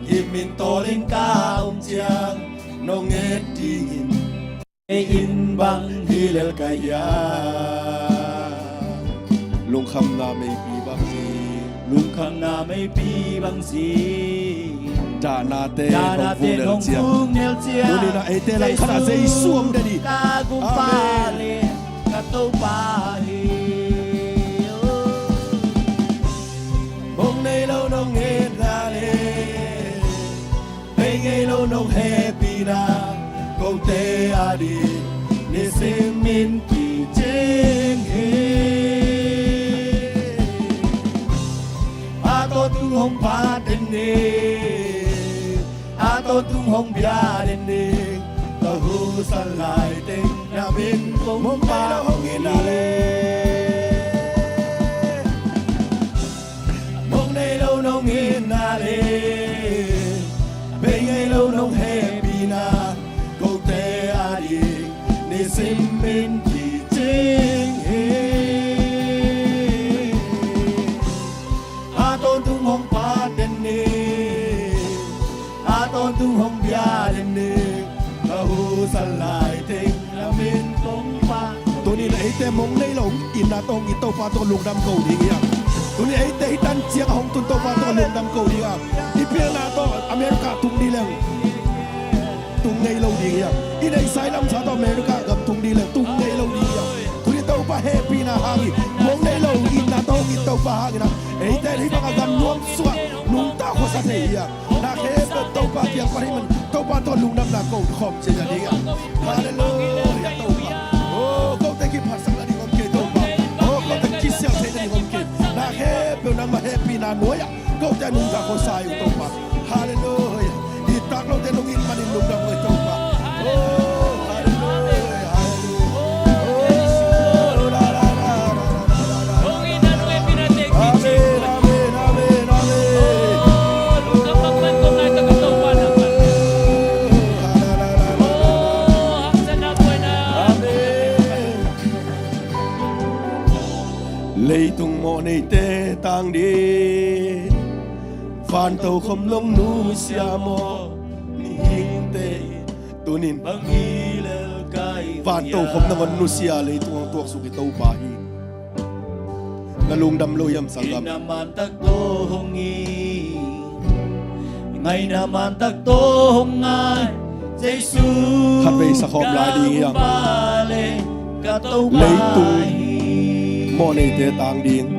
gim in tawl in ka om ciang nong et dingin, ei in bang hi lel ka hiam? Lungkhamna meipi bang ci, lungkhamna meipi bang ci. Dahnate, dahnate hong vung nel ciang, hong vung nel ciang. Tuni-in ah eite langkhat ah Jesu, Jesu om den hi. Ka Gumpa, amen, le ka Topa hi. Hong nei lo nong itna le bei ngei lo nong hehpihna, kote a ding nisim in kician hi. A tawntung hong phat den ni, a tawntung hong bia den ni. Ka husan lai teng na min kong pahtawi ding. Hong nei lo nong itna le bei ngei lo nong hehpihna, kote a ding nisim in kician hi. A tawntung hong phat den ni, a tawntung hong bia den ni. Ka husan lai teng na min kong pahtawi. Tuni-in ah eite mong nei lo itna tawh hong it Topa tawh lungdam ko ding hiam? Tuni-in eite hih tan ciang a hong tun Topa tawh lungdam ko ding hiam? I pilna tawh America tung ding leng tung ngei lo ding hiam? I neihsa i lamsa tawh America gam tung ding leng tung ngei lo ding hiam? Tuni Topa hehpihna hangin, mong nei lo itna tawh hong it Topa hangin ah eite hih bang a gam nuam sungah nungta khuasa thei hiam? Na khempeuh Topa kiang pan ahih manin Topa tawh lungdamna ko khawm ciat ding a. Halleluiah Topa. Oh, kote kiphatsak nading om kei Topa. Oh, kote kisial thei nading om kei. Na khempeuh nangmah hehpihna nuai-ah kote nungta khuasa hi uh Topa. Halleluiah. It tak lote nong it manin lungdam ko hi Topa. Oh, halleluiah, halleluiah. Oh, la, la, la, la, la, la, la, la. Amen, amen, amen, amen. Amen. Leitung mawh neite tang ding, vanto khom nong nusia maw? Mihingte in tunin bang hi lel ka Van tokhom nangawn nusia, leitung hong tuaksuk i Topa hi. Na lungdam lo hiam, sanggam? Inn a man tak tawh hong it, ngaihna man tak tawh hong ngai, Jesu. Khatvei sakhawm lai ding hiam? Ka Gumpa le ka Topa hi. Leitung mawhneite tang ding.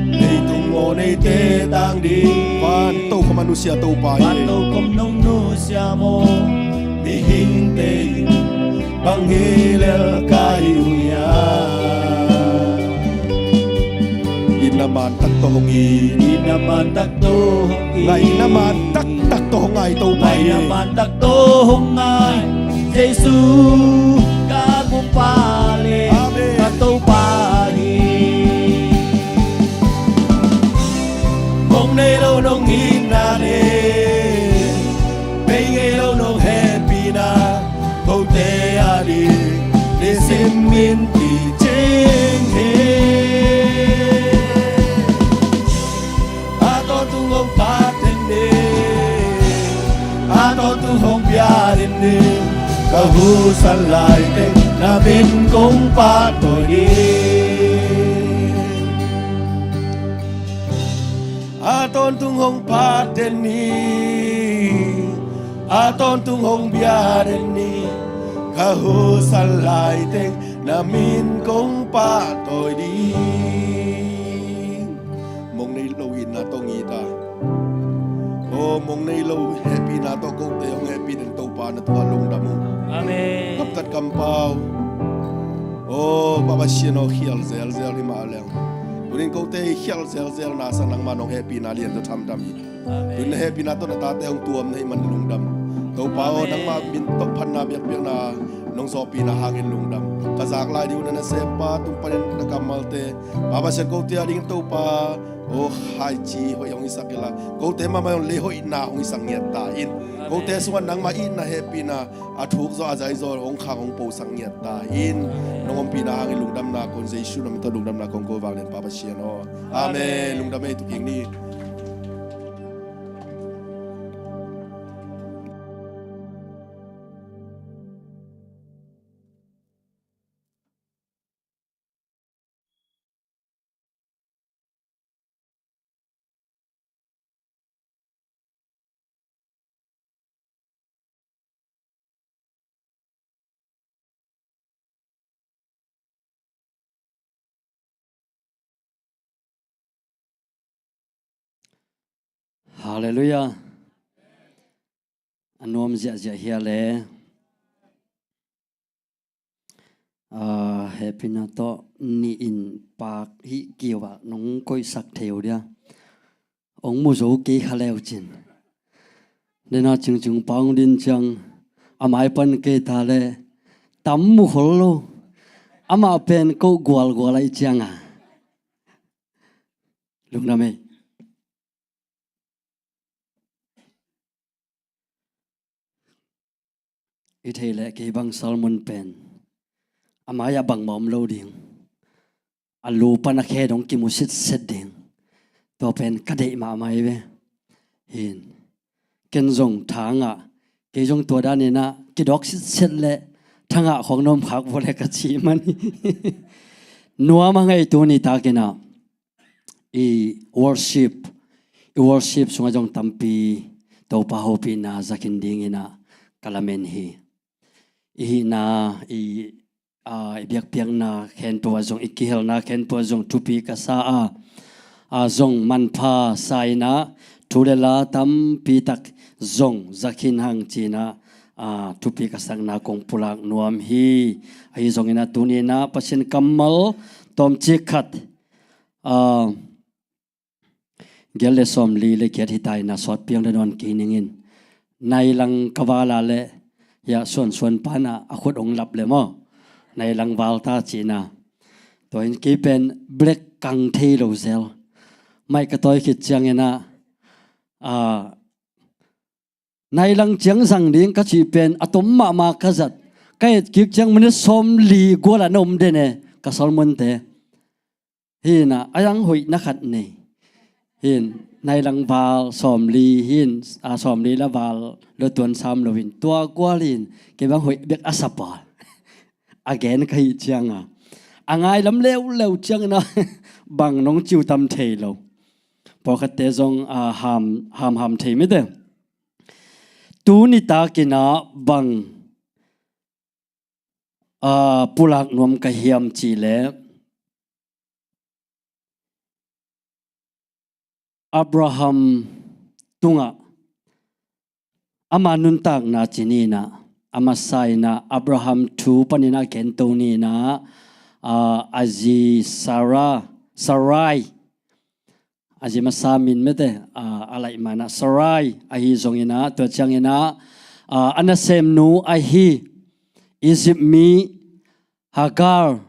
Leitung mawhneite tang ding. Van tokhom a nusia Topa hi. Van tokhom nong nusia maw? Mihingte in bang hi lel ka hi uh hiam? Inn a man tak tawh hong it, inn a man tak tawh hong it, ngaihna man taktak tawh hong ngai Topa hi. Ngaihna man tak tawh hong ngai, Jesu ka Gumpa le, amen, ka Topa hi. Mong nei lo nong itna le, bei ngei lo nong hehpihna, kote a ding nisim in kicing hi. A tawntung hong phat den ni, a tawntung hong biak den ni, ka husan lai teng na min kong pahtawi ding. A tawntung hong phat den ni, a tawntung hong biak den ni, ka husan lai teng na min kong pahtawi ding. Mong nei lo itna tawh hong it a, aw, mong nei lo hehpihna tawh kote hong hehpih den Topa na tungah lungdam ung. Amen. Kamtat kampau. Aw, Pa Pasian aw, khial zelzel hi mah leng, tunin kote i khial zelzelna sang nangmah nong hehpihna lian tawh thamtham hi. Amen. Tunin na hehpihna tawh na tate hong tuam na hih man lungdam. Topa aw, amen, nangmah min tawh phatna biakpiakna nong zawhpihna hangin lungdam. Ka zak lai ding uh na nasempa tung panin na kammalte, Pa Pasian, kote a dingin Topa aw, khaici hoih hong hisak inla, kote mahmah hong lei hoihna hong hisak ngiat ta in. Amen. Kote sungah nangmah itna hehpihna a thuk zaw a zai zaw hong khang hong posak ngiat ta in. Nong ompihna hangin lungdamna kong, Jesu na min tawh lungdamna kong ko vang den, Pa Pasian aw. Amen. Amen. Lungdam ei, tu kik ni. Halleluiah. A nuam ziahziah hi a le. Ah, hehpihna tawh ni in pak hih kiu ah nong koihsak thei uh dia. Ong mu zo kei kha leu cin. Dena cingcing pang din ciang a mai pan kei ta le tam mu khol lo. Amah pen ko gualgual ahi ciang a. Lungdam ei. I theih leh kei bang sermon pen a mai-ah bangmah om lo ding. A lu pan a khe dong kimu sitset ding. Tua pen ka deih mahmah hi ve. Hin. Ken zong thangah, kei zong tua daninah kidok sitset leh thangah khong na om khak vua leh ka cih man hi. Nuam a ngei tuni takinah i worship, i worship sungah zong tampi Topa hopihna zakhin dinginah ka lamen hi. I hihna, i, a, i biakpiakna khempeuh ah zong, i kihelna khempeuh ah zong thupi ka sa a, a zong manpha sa inah thu le la tampi tak zong zakhin hang cinah, a, thupi ka sakna kong pulak nuam hi. Ahi zonginah tuninah Pasian kammal tawmcik khat, a, giat le sawmli le giat hi ta inah sawt piang le nawn kei ningin. Nai lang ka vala le, hiah suansuan panah a khut ong lap le maw. Nai lang val ta cihna. Tua in kei pen black kang thei lo zel. Maih ka tawi khit cianginah, a, nai lang ciang zang ding ka cih pen a tom mahmah ka zat. Ka et kik ciang minute sawmli gualah na om den e, ka sermonte. Hinah, a yang hoihna khat nei. Hin, nai lang val sawmli hin, a, sawmli la val lo tuan sam lo in, tua gual in kei bang hoih bek a sa pawl a gen ka hih cianga, a ngai lam leuleu ciangin a bang nong ciu tam thei lo. Pawlkhatte zong, a, ham, ham, ham thei mite. Tuni takin a bang, a, pulak nuam ka hiam cih leh, Abraham tungah ama nuntakna ci ni in a, a masa in a Abraham thu panin a kento ni in a, a, a zi Sarah, Sarai, a zi masa min mete, a, a laih man a Sarai ahi zongin a, tua ciangin a, a, a nasemnu ahi Egypt mi Hagar,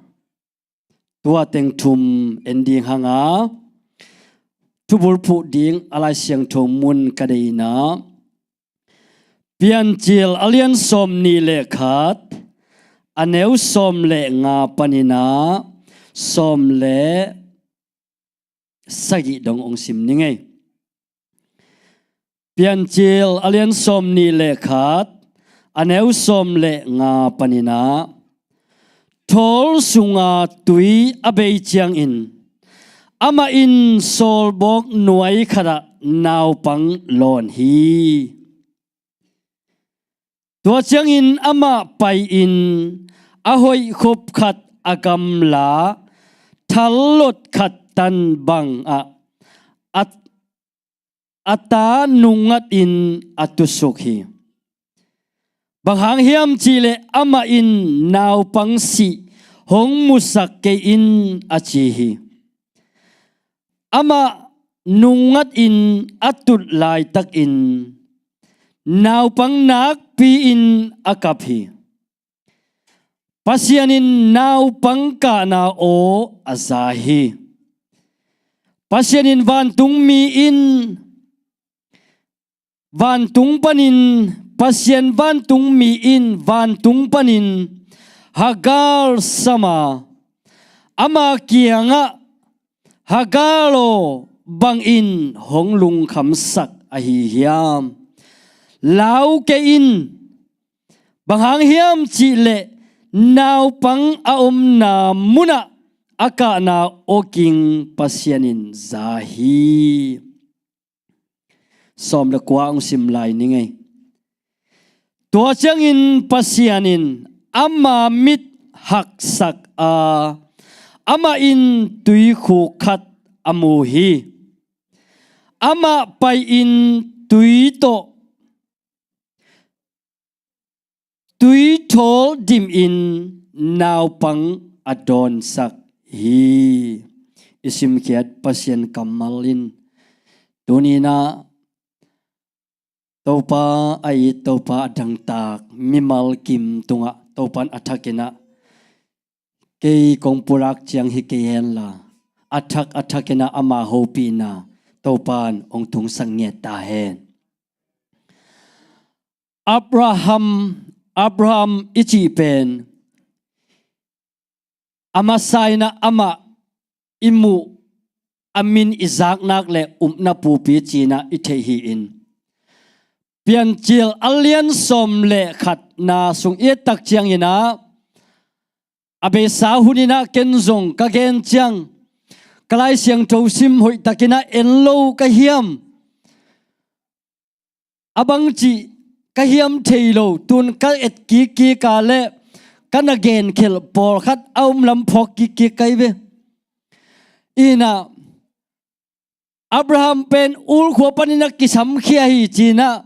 tua teng thum en ding hang a, thubul phuh ding a Lai Siangtho mun ka deih in a, Piancil a lian sawmnih le khat, a neu sawm le nga panin a sawm le sagih dong ong sim ning ei. Piancil a lian sawmnih le khat, a neu sawm le nga panin a, thawl sunga tui a bei ciangin amah in sawlbawk nuai khatah naupang lawn hi. Tua ciangin amah pai-in a hoih khop khat a gamla thallot khat tan bangah a, a ta nungngatin a tusuk hi. Bang hang hiam cihleh amah in naupang sih hong musak kei in a ci hi. Amah nungngatin a tut laitakin naupang nakpi-in a kap hi. Pasian in naupang kahna aw a za hi. Pasian in vantung mi in vantung panin, Pasian vantung mi in vantung panin Hagar sama, ama kiangah, Hagar aw, bangin hong lungkhamsak ahi hiam? Lau kei in, bang hang hiam cihleh naupang a omna munah a kahna aw king Pasian in za hi. Sawm le kua ong sim lai ning ei. Tua ciangin Pasian in ama mit haksak a, amah in tuikhuk khat a mu hi. Amah pai-in tui tawh tui thawl dimin naupang a dawnsak hi. I simkhiat Pasian kammal in tuni in a Topa a it, Topa a dangtak mimal kim tungah Topa in a thakin a kei kong pulak ciang hi kei henla, a thak a thakin a ama hopihna Topa in ong tungsak ngiat ta hen. Abraham, Abraham i cih pen a masa in a amah i muh, a min i zaknak le upna pupi ci-in a i theih hi-in, Piancil a lian sawm le khatna sung i et tak ciangin a, a beisa hun in a ken zong ka gen ciang ka Lai Siangtho sim hoihtakin a en lo ka hiam? A bangci ka hiam thei lo, tun ka et kikkik a le ka na genkhelh pawlkhat a om lam phawk kikkik ka hi ve. In a Abraham pen Ur khua panin a kisamkhia hi ci-in a,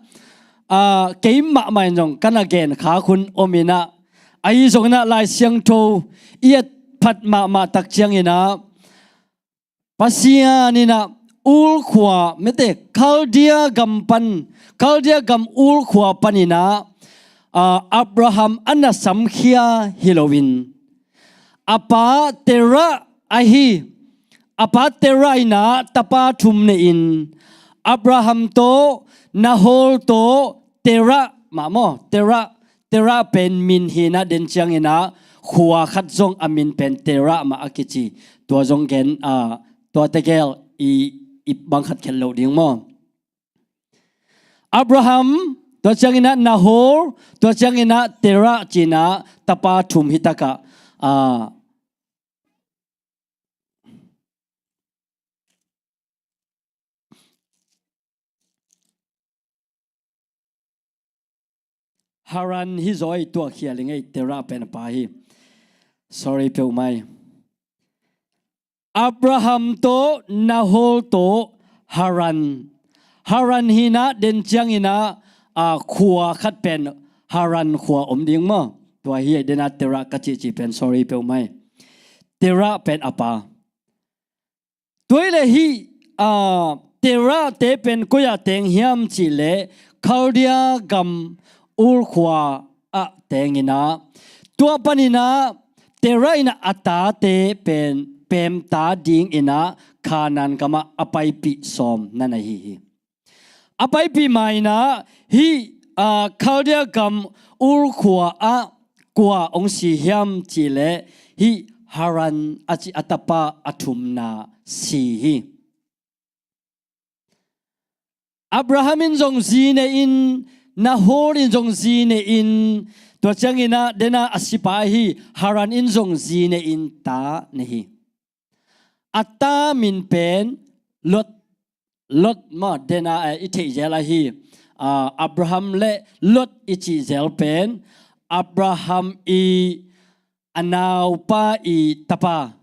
a, kei mahmah in zong ka na gen khak hun om in a, ahi zongin a Lai Siangtho i et phat mahmah tak ciangin a, Pasian in a Ur khua, mete Khaldia gam pan, Khaldia gam Ur khua panin a, a, Abraham a na samkhia hi loin, a pa Terah ahi, a pa Terah in a tapa thum nei-in, Abraham tawh, Nahor tawh, Terah mah maw, Terah, Terah pen min hi-in a den ciangin a khua khat zong a min pen Terah mah a kici. Tua zong gen, a, tua tegel i, i bang khat khelh loh ding maw? Abraham, tua ciangin ah Nahor, tua ciangin ah Terah ci-in ah tapa thum hi takah, ah, Haran hi zaw ei, tua khial i ngei, Terah pen a pa hi. Sorry peuhmah ei. Abraham tawh, Nahor tawh, Haran. Haran hi-in ah den ciangin ah, a, khua khat pen Haran khua om ding maw? Tua hi ei, den ah Terah ka cihcih pen sorry peuhmah ei. Terah pen a pa. Tua hi leh hih, a, Terah-te pen koi-ah teng hiam cih leh Khaldea gam Ur khua-ah teng in ah, tua panin ah Terah in ah a tate pen peemta dingin ah Kanaan gamah a paipih sawm na na hi hi. A paipih ma-in ah hih, a, Khaldea gam Ur khua-ah kua hong si hiam cih leh hih Haran a cih a tapa a thumna si hi. Abraham in zong zi nei-in, Nahor in zong zi nei-in, tua ciangin ah den ah a sipa ahi Haran in zong zi nei-in ta nei hi. A ta min pen Lot, Lot maw, den ah, eh, i theih zel ahi, ah, Abraham le Lot i cih zel pen Abraham i a naupa i tapa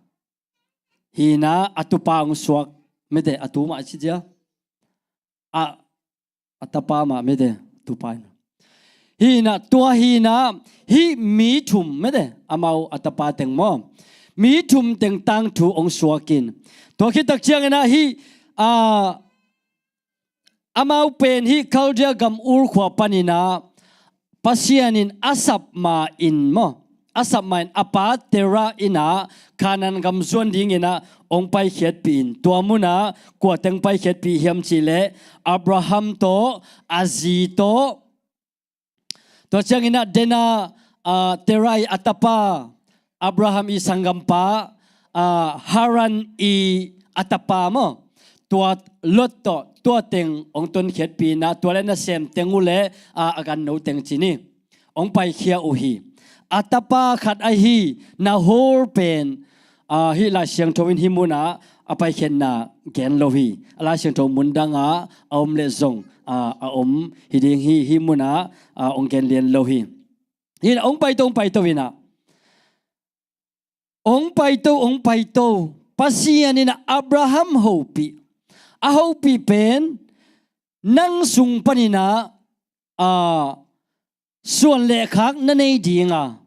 hi-in ah a tupa hong suak, mete, a tu mah ci cia. A, a tapa mah, mete, tupa hi-in ah. Hi-in ah, tua hi-in ah, hih mi thum, mete, amau a tapa teng maw, mi thum teng tangthu hong suak in. Tua khit tak ciangin ah hih, a, amau pen hih Khaldea gam Ur khua panin ah Pasian in a sap ma-in maw, a sap ma-in a pa Terah in ah Kanaan gam zuan dingin ah hong paikhiatpih in, tua mun ah kua teng paikhiatpih hiam cih leh Abraham tawh, a zi tawh, tua ciangin ah den ah, ah, Terah i a tapa, Abraham i sanggampa, ah, Haran i a tapa maw, tua Lot tawh, tua teng hong tonkhiatpih in ah, tua le nasem teng uh le, ah, a ganno teng ci ni, hong paikhia uh hi. A tapa khat ahi Nahor pen, ah, hih Lai Siangtho in hih mun ah a paikhiatna gen lo hi. A Lai Siangtho mun dang ah a om leh zong, ah, a om hi ding hi, hih mun ah, ah, hong gen lian lo hi. Hih hong paito, hong paito in ah, hong paito, hong paito, Pasian in ah Abraham hopih. A hopih pen, nang sung panin ah, ah, suan le khak na nei ding a,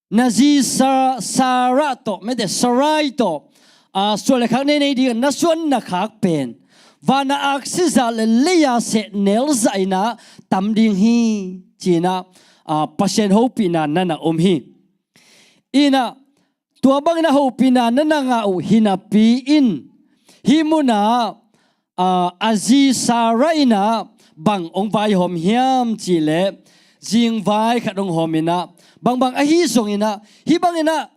na zi Sa-, Sarah tawh, mete, Sarai tawh, ah, suan le khak na nei ding a, na suan na khak pen van a aksi zah le lei-a sehnel zah in ah tam ding hi, ci-in ah, ah, Pasian hopihna na na om hi. In ah, tua bangin ah hopihna na na ngah uh hi napi in, hih mun ah, ah, a zi Sarah in ah bang hong vaihawm hiam cih leh, zingvai khat hong hawm in ah, bangbang ahi zongin ah, hih bangin ah,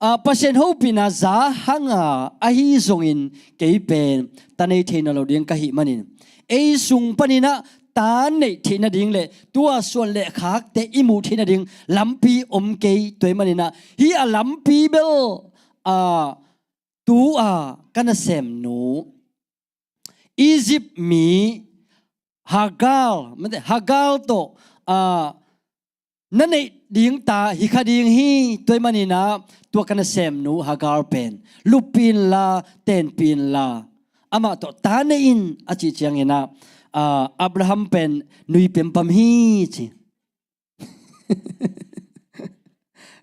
ah, Pasian hopihna za hang a, ahi zongin kei pen ta nei thei nawn lo ding ka hih manin, ei sung panin ah ta neih theih nading le tua suan le khakte i muh theih nading lampi om kei. Tua ahih manin ah hih a lampi bel, ah, tu-a ka nasemnu Egypt mi Hagar, mete, Hagar tawh, ah, na neih ding ta hi kha ding hi. Tua ahih manin ah tua ka nasemnu Hagar pen luppih inla, tenpih inla, amah tawh ta nei in, a cih ciangin ah, ah, Abraham pen nui pempam hi ci.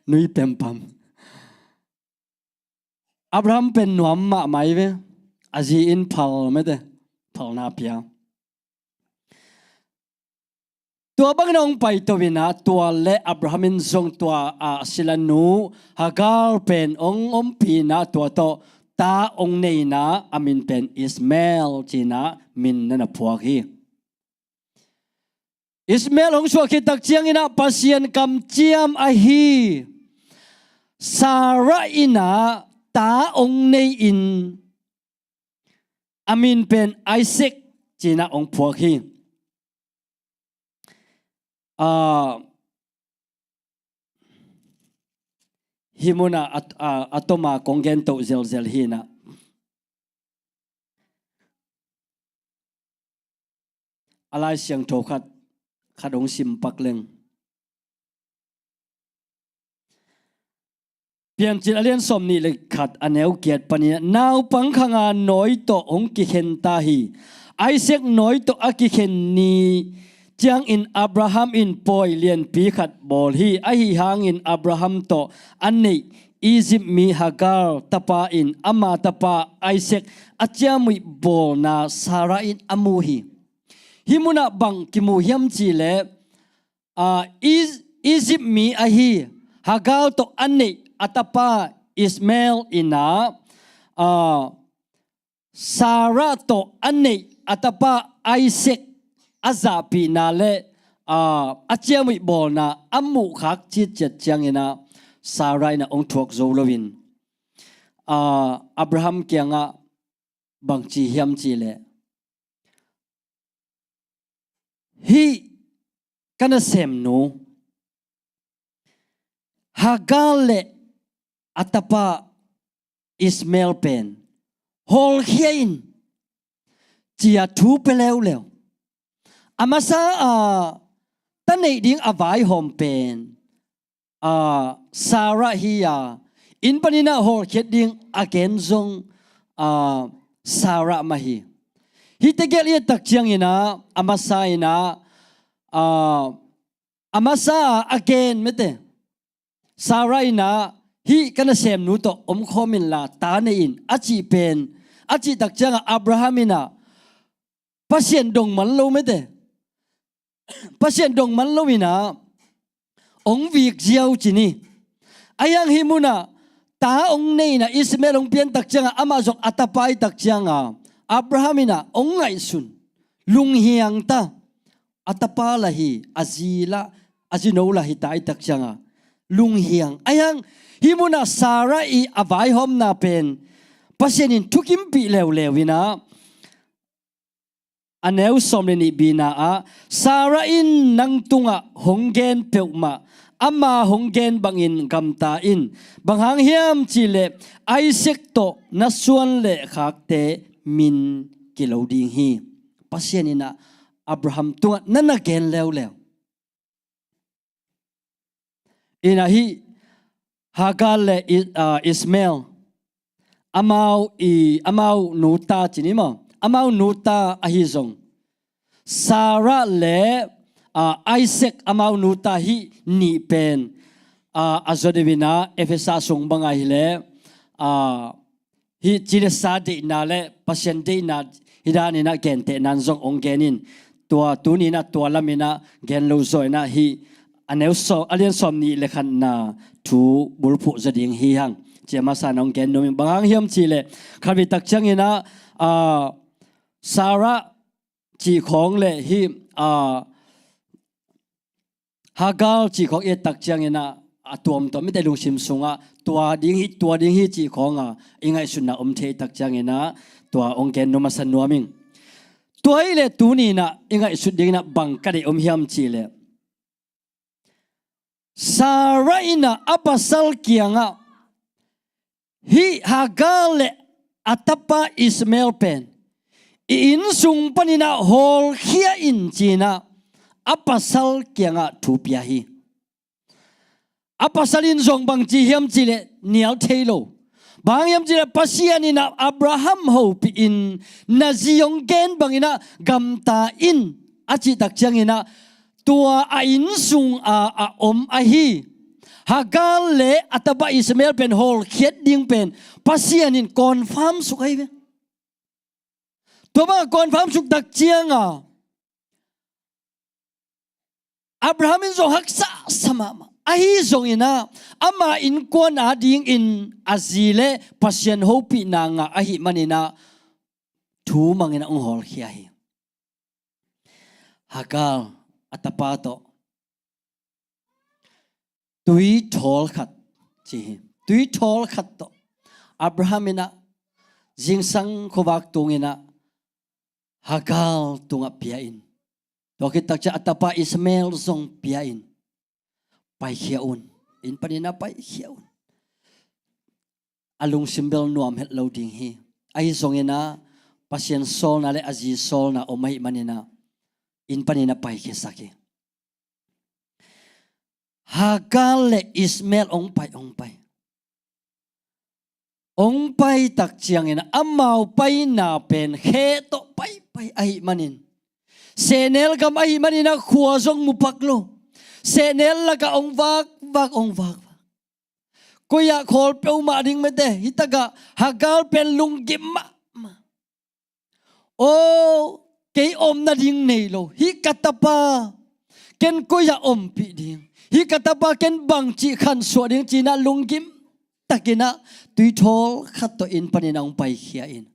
Nui pempam. Abraham pen nuam mahmah hi ve. A zi in phal, mete, phalna pia. Tua bangin hong paito in ah, tua le Abraham in zong tua, ah, a silanu Hagar pen hong ompih in ah, tua tawh ta hong nei in ah, a min pen Ishmael ci-in ah min na na phuak hi. Ishmael hong suah khit tak ciangin ah Pasian kamciam ahi Sarah in ah ta hong nei in, a min pen Isaac ci-in ah hong phuak hi. Ah, hih munah a, a, a tawma kong gen to zelzel hi-in ah, a Lai Siangtho khat, khat hong sim pak leng. Piancil a lian sawm nih le khat a neu giat panin ah, naupang khanga nawi tawh hong kikhen ta hi. Isaac nawi tawh a kikhen ni ciangin Abraham in pawi lianpi khat bawl hi. Ahi hangin Abraham tawh a neih Egypt mi Hagar tapa in ama tapa Isaac a ciamnuih bawlna Sarah in a mu hi. Hih munah bang kimu hiam cihleh, ah, Is-, Egypt mi ahi Hagar tawh a neih a tapa Ishmael in ah, ah, Sarah tawh a neih a tapa Isaac a zahpihna le, ah, a ciamnuih bawlna a muhkhak citciat ciangin ah Sarah in ah hong thuak zo loin, ah, Abraham kiangah bang ci hiam cihleh, hih ka nasemnu Hagar le a tapa Ishmael pen hawlkhia in, ci-a thu pia leuleu. A masa a ta neih ding a vaihawm pen, ah, Sarah hi a, inn panin ah hawlkhiat ding a gen zong, ah, Sarah mah hi. Hihte gel i et tak ciangin ah, a masa in ah, ah, a masa a gen mete, Sarah in ah, hih ka nasemnu tawh omkhawm inla ta nei in a cih pen, a cih tak ciangah Abraham in ah Pasian dong man lo mete, Pasian dong man lo in ah hong vik ziau ci ni. Ahi hang hih munah ta hong nei in ah Ishmael hong pian tak ciangah amah zong a tapa i tak ciangah Abraham in ah hong ngaihsun, lunghiang ta. A tapa lah hi, a zi lah, a zino lah hi ta i tak ciangah lunghiang. Ahi hang hih munah Sarah i a vaihawmna pen Pasian in thukimpih leuleu in ah, a neu sawm le nih bina ah, Sarah in nang tungah hong gen peuhmah, ama hong gen bangin gamta in. Bang hang hiam cihleh Isaac tawh na suan le khakte min kilo ding hi. Pasian in ah Abraham tungah na na gen leuleu. In ah hih Hagar le I-, ah, Ishmael, amau i, amau nu ta ci ni maw, amau nu ta ahi zong, Sarah le, ah, Isaac amau nu ta hih nih pen, ah, a zaw deuh in ah Efesa sung bang ah hileh, ah, hih ci le sa deihna le Pasian deihna hih dan in ah gentehna in zong hong gen in, tua tuni in ah tua lam in ah gen lo zaw in ah hih a neu sawm, a lian sawm nih le khatna thu bulphuh zaw ding hi hang. Ci a masa in ah hong gen nuam ing, bang hang hiam cihleh khatvei tak ciangin ah, ah, Sarah cih khawng le hih, ah, Hagar cih khawng i et tak ciangin ah a tuamtuam mite lungsim sungah tua ding hi, tua ding hi cih khawng a i ngaihsutna om thei tak ciangin ah tua hong gen nuam masa nuam ing. Tua hileh tuni in ah i ngaihsut ding in ah bang ka deih om hiam cihleh, Sarah in ah a pasal kiangah hih Hagar le a tapa Ishmael pen i inn sung panin ah hawlkhia in ci-in ah a pasal kiangah thu pia hi. A pasal in zong bang ci hiam cihleh nial thei lo. Bang hang hiam cihleh Pasian in ah Abraham hopih in, na zi hong gen bangin ah gamta in a cih tak ciangin ah tua a inn sung a a om ahi Hagar le a tapa Ishmael pen hawlkhiat ding pen Pasian in confirm suk ahi ve. Tua bang a confirm suk tak ciang a Abraham in zong haksa sa mahmah. Ahi zongin ah ama innkuan a dingin a zi le Pasian hopihna ngah ahih manin ah thu mangin ah hong hawlkhia hi. Hagar a tapa tawh tui thawl khat ci hi. Tui thawl khat tawh Abraham in ah zingsang khuavak tungin ah Hagar tungah pia in, tua khit takciang a tapa Ishmael zong pia in, paikhia un, inn panin ah paikhia un. A lungsim bel nuam het lo ding hi. Ahi zongin ah Pasian sawlna le a zi sawlna om ahih manin ah inn panin ah paikhiasak hi. Hagar le Ishmael hong pai, hong pai. Hong pai takciangin ah amau paina pen khe tawh paipai ahih manin, sehnel gam ahih manin ah khua zong mu pak lo. Sehnel lakah hong vakvak, hong vakvak. Koi-ah khawl peuhmah ding mete, hih takah Hagar pen lunggim mahmah. Aw, kei om nading nei lo, hih ka tapa ken koi-ah ompih ding, hih ka tapa ken bangci khansuah ding ci-in ah lunggim takin ah tuithawl khat tawh inn panin ah hong paikhia in.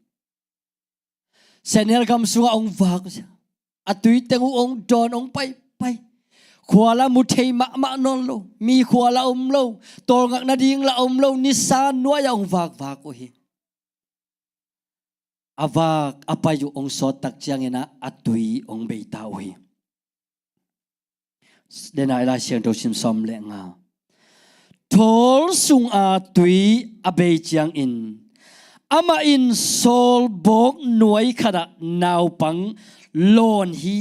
Sehnel gam sungah hong vak, a tui teng uh hong dawn, hong paipai. Khua lah mu thei mahmah nawn lo, mi khua lah om lo, tawlngak nading lah om lo, nisa nuai-ah hong vakvak uh hi. A vak a pai uh hong sawt takciangin ah a tui hong bei ta uh hi. Dena i Lai Siangtho sim sawm le nga. Thawl sunga tui a bei ciangin amah in sawlbawk nuai khatah naupang lawn hi.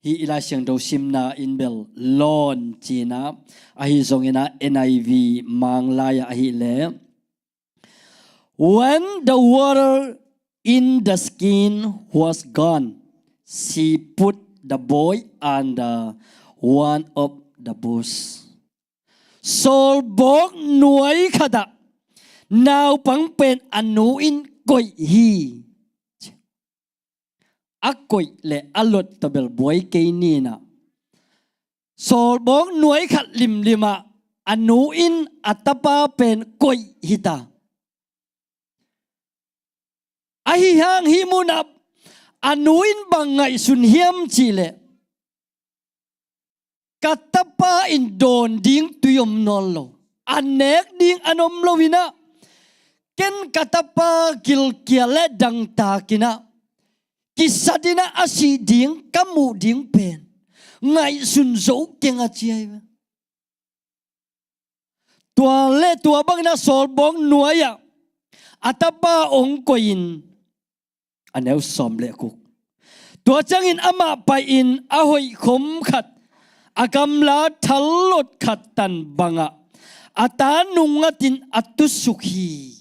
Hih i Lai Siangtho simna in bel lawn ci-in ah, ahi zongin ah N I V Manglai ah ahih leh, "When the water in the skin was gone, she put the boy under one of the bush." Sawlbawk nuai khatah naupang pen a nu in koih hi. A koih le a lot tawh bel buai kei ni in ah, sawlbawk nuai khat limlim ah a nu in a tapa pen koih hi ta. Ahi hang hih munah a nu in bang ngaihsun hiam cih leh, ka tapa in dawn ding tui om nawn lo, a nek ding an om lo in ah, ken ka tapa gilkial le dangtak in ah, kisat in ah a sih ding ka muh ding pen ngaihsun zo keng a ci hi ve. Tua le tua bangin ah sawlbawk nuai-ah a tapa hong koih in, a neu sawm le guk. Tua ciangin amah pai-in a hoih khom khat a gamla thallot khat tan bangah a ta nungngatin a tusuk hi.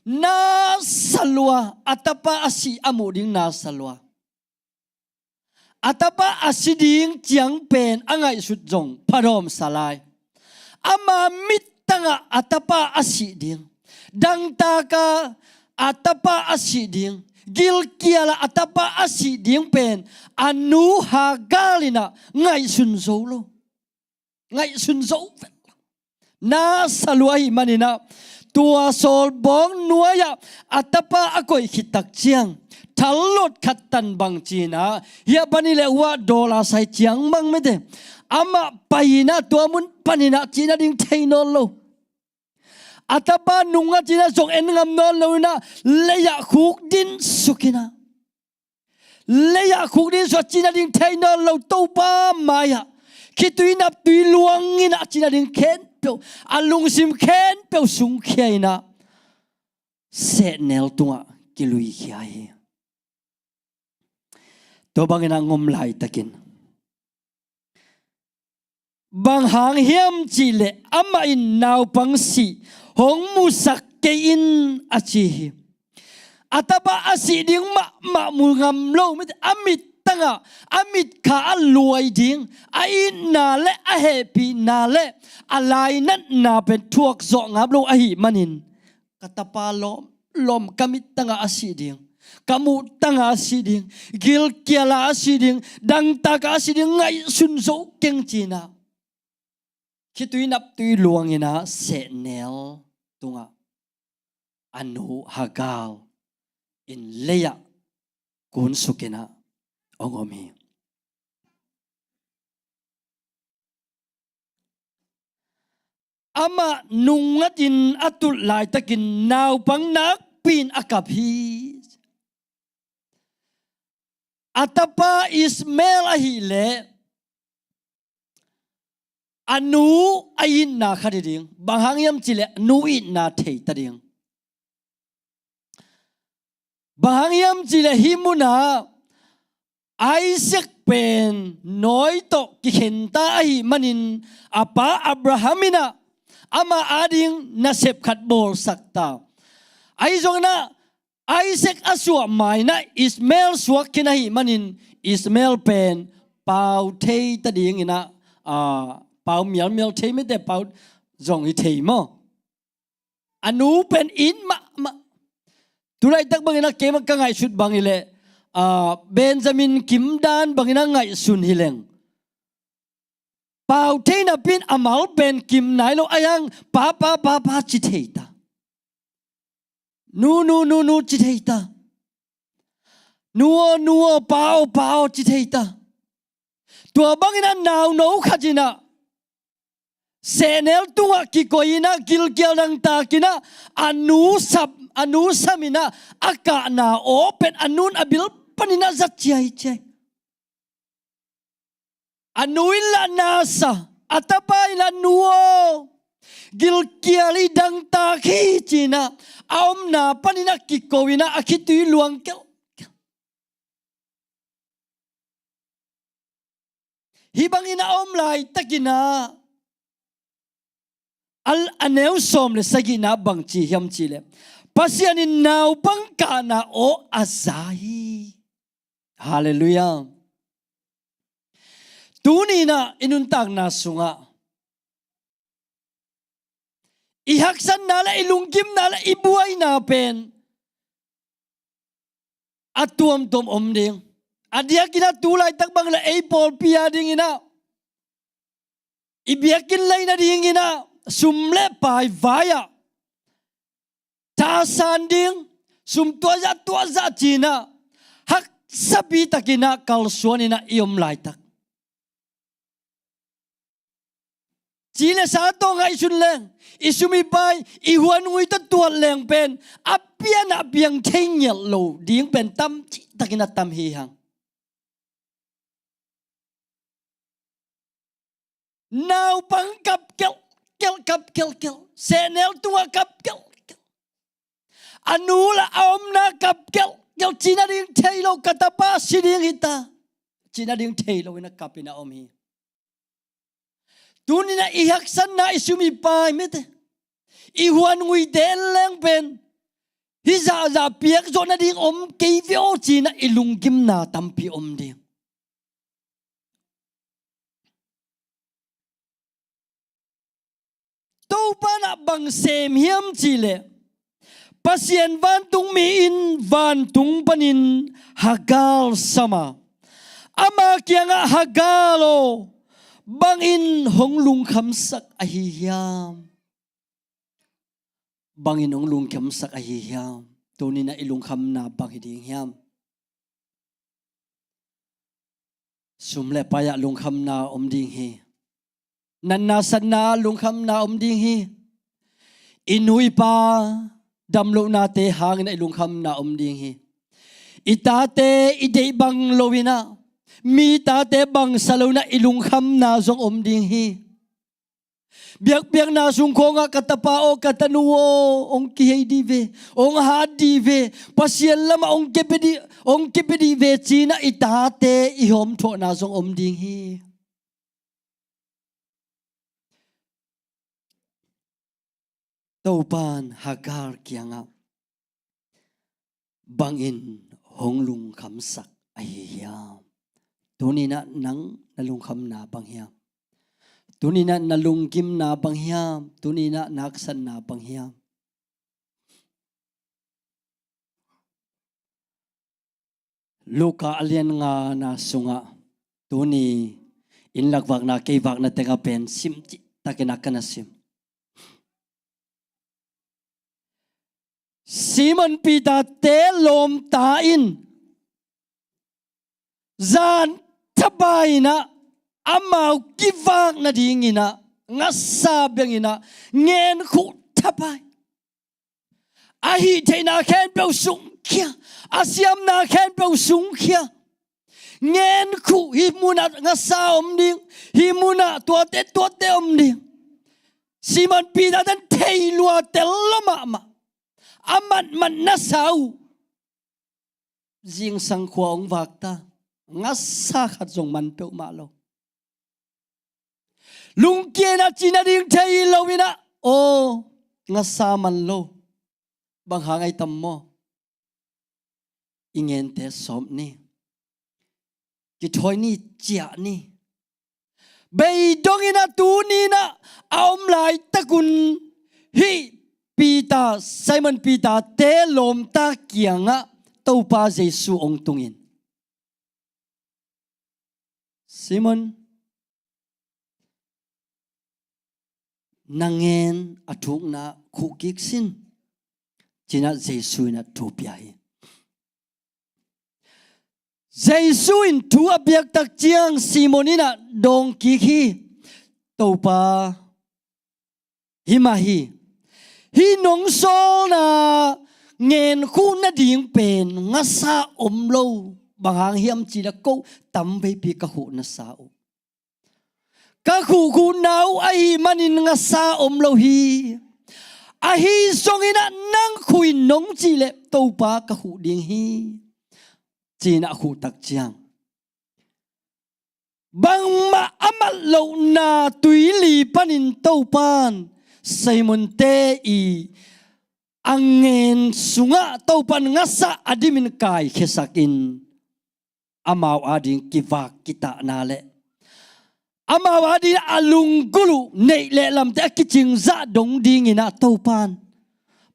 Nasa lua, a tapa a sih a muh ding nasa lua. A tapa a si ding ciang pen a ngaihsut zong phadawmsa lai. Ama mittangah a tapa a sih ding, dangtaka a tapa a sih ding, gilkiala a tapa a sih ding pen a nu Hagar in ah ngaihsun zo lo. Ngaihsun zo vet lo. Nasa lua ahih manin ah, tua sawlbawk nuai-ah a tapa a koih khit tak ciang, thallot khat tan bang ci-in ah, hiah pan hi leh uah dawl a sai ciang mang mete. Amah pai-in ah tua mun panin ah cih nading thei nawn lo. A tapa nungngatin ah zong en ngam nawn lo in ah, lei-ah khukdin suk in ah, lei-ah khukdin suk a cih nading thei nawn lo, Topa mai-ah khitui naptui luang in ah cih nading khempeuh, a lungsim khempeuh sungkhia in ah sehnel tungah kiluikhia hi. Tua bangin ah ngom laitakin, bang hang hiam cih leh amah in naupang sih hong musak kei in a ci hi. A tapa a sih ding mahmah mu ngam lo, mit, a mittangah, a mitkha ah luai ding, a itna le a hehpihna le a lainatna pen thuak zawh ngap lo ahih manin, ka tapa lawm, lawm, ka mittangah a sih ding, ka muhtangah a sih ding, gilkiala a sih ding, dangtaka a sih ding ngaihsun zo keng ci-in ah, khitui naptui luang in ah sehnel tungah a nu Hagar in lei-ah kunsuk in ah hong om hi. Amah nungngatin a tulh laitakin naupang nakpi-in a kap hi. a tapa Ishmael ahih leh a nu a itna khat hi ding. Bang hang hiam cih leh a nu itna thei ta ding. Bang hang hiam cih leh hih munah Isaac pen nawi tawh kikhenta ahih manin a pa Abraham in ah ama ading nasep khat bawlsak ta. Ahi zongin ah Isaac a suah ma-in ah Ishmael suak khin ahih manin Ishmael pen pau thei ta dingin ah, ah, pau mialmial thei mite pau zong hi thei maw? A nu pen it mahmah. Tulaitak bangin ah keimah ka ngaihsut bang hi leh, ah, Benjamin kim dan bangin ah ngaihsun hi leng, pau thei napi-in a mal pen kim nai lo a, hiang pa, pa, pa, pa ci thei ta. Nu, nu, nu, nu ci thei ta. Nu aw, nu aw, pa aw, pa aw ci thei ta. Tua bangin ah nauno khat in ah sehnel tungah kikoih in ah gilkial dangtak in ah a nu sam, a nu sam in ah a kahna aw pen a nu in a bil panin ah zat ciaiciai. A nu in lah na sa, a tapa in lah nu aw, gilkial hi, dangtak hi ci-in ah a omna panin ah kiko in ah a khitui luang kelh. Hih bangin a om laitakin ah a, a neu sawm le sagihna bang ci hiam cih leh Pasian in naupang kahna aw a za hi. Halleluiah. Tuni in ah i nuntakna sungah i haksatna le i lunggimna le i buaina pen a tuamtuam om ding. A diakin ah tulaitak bang le ei pawlpi adingin ah i biakinn lei nadingin ah sum le pai vai-ah thasan ding, sum tuazah tuazah ci-in ah haksapi takin ah kalsuan in ah i om laitak. Ci le sa tawh ngaihsun leng, i sum i pai, i huan ngui tawh tuat leng pen a pian ah piang thei ngiat lo ding pen tam cihtakin a tam hi hang. Naupang kap kelh kelh, kap kelh kelh. Sehnel tungah kap kelh kelh. A nu lah a omna kap kelh kelh. Ci nading thei lo, ka tapa si ding hi ta, ci nading thei lo in a kap in a om hi. Tuni in ah i haksatna, i sum i pai mite, i huan nguite en leng pen hih zahzah piak zawh nading om kei ve aw ci-in ah i lunggimna tampi om ding. Topa in ah bang sem hiam cih leh Pasian vantung mi in vantung panin Hagar sam a, ama kiangah, Hagar aw, bangin hong lungkhamsak ahi hiam? Bangin hong lungkhamsak ahi hiam? Tuni in ah i lungkhamna bang hi ding hiam? Sum le pai-ah lungkhamna om ding hi. Natna satna lungkhamna om ding hi. I nu i pa damlohnate hangin ah i lungkhamna om ding hi. I tate i deih bang lo in ah, mi tate bangsa lo in ah i lungkhamna zong om ding hi. Biakpiakna sung khawngah, ka tapa aw, ka tanu aw, hong kihei dih ve, hong hat dih ve, Pasian lamah hong kipia dih, hong kipia dih ve ci-in ah i tate i hawmthawhna zong om ding hi. Topa in Hagar kiangah, bangin hong lungkhamsak ahi hiam? Tuni in ah nang na lungkhamna bang hiam? Tuni in ah na lunggimna bang hiam? Tuni in ah na haksatna bang hiam? Luka a lian ngana sungah tuni inn lakvakna kei vakna tengah pen sim cihtakin ah ka na sim. Simon Peter te lawmta in zan thapai in ah amau kivak nadingin ah ngasa bengin ah ngenkhuh thapai. A hih theihna khempeuh sungkhia, a siamna khempeuh sungkhia. Ngen khuh, hih munah ngasa om ding, hih munah tuate tuate om ding. Simon Peter ten thei lua tel lo mahmah. A matmat na sa uh. Zingsang khua hong vak ta, ngasa khat zong man peuhmah lo. Lungkiat in ah cina ding thei lo in ah, aw, ngasa man lo. Bang hang ai tam maw? I ngente sawp ni. Kithawi ni, ciah ni. Bei dongin ah tuni in ah a om laitakun hih Peter, Simon Peter te lawmta kiangah Topa Jesu hong tungin, "Simon, na ngen a thukna khuh kik sin," ci-in ah Jesu in ah thu pia hi. Jesu in thu a piak tak ciang Simon in ah dawng kik hi. "Topa, hi mah hi. Hih nong sawlna ngen khuh nading pen ngasa om lo. Bang hang hiam cih leh ko tam veipi ka khuh na sa uh. Ka khuh khuhna uh ahih manin ngasa om lo hi. Ahi zongin ah nang khuh in nong cih leh Topa ka khuh ding hi," ci-in ah a khuh tak ciang, bangmah a mat lohna tuili panin Topa'n Simon te i a ngen sungah Topa'n ngasa a dimin kaikhiasakin, amau ading kivak kitahna le amau ading a lunggulh uh neih le lamte a kicing zah dong dingin ah Topa'n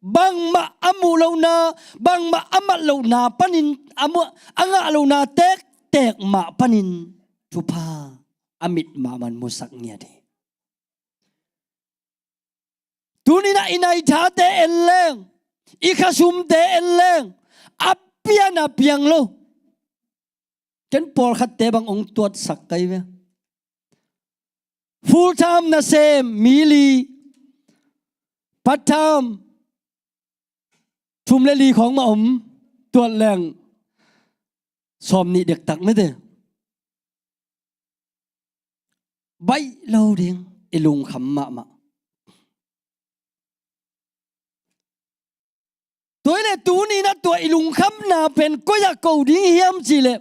bangmah a muh lohna, bangmah a mat lohna panin a muh, a ngah lohna tektek mah panin thupha a mit mahmah musak ngiat hi. Tuni in ah i naithate en leng, i khasumte en leng, a pian a piang lo. Ken pawlkhatte bang hong tuatsak kai ve. Full time nasem mi li, part time thum le li khawng mah om, tuat leng sawmnih dektak mete. Baih lo ding, i lungkham mahmah. Tua hi leh tuni in ah tua i lungkhamna pen koi-ah ko ding hiam cih leh,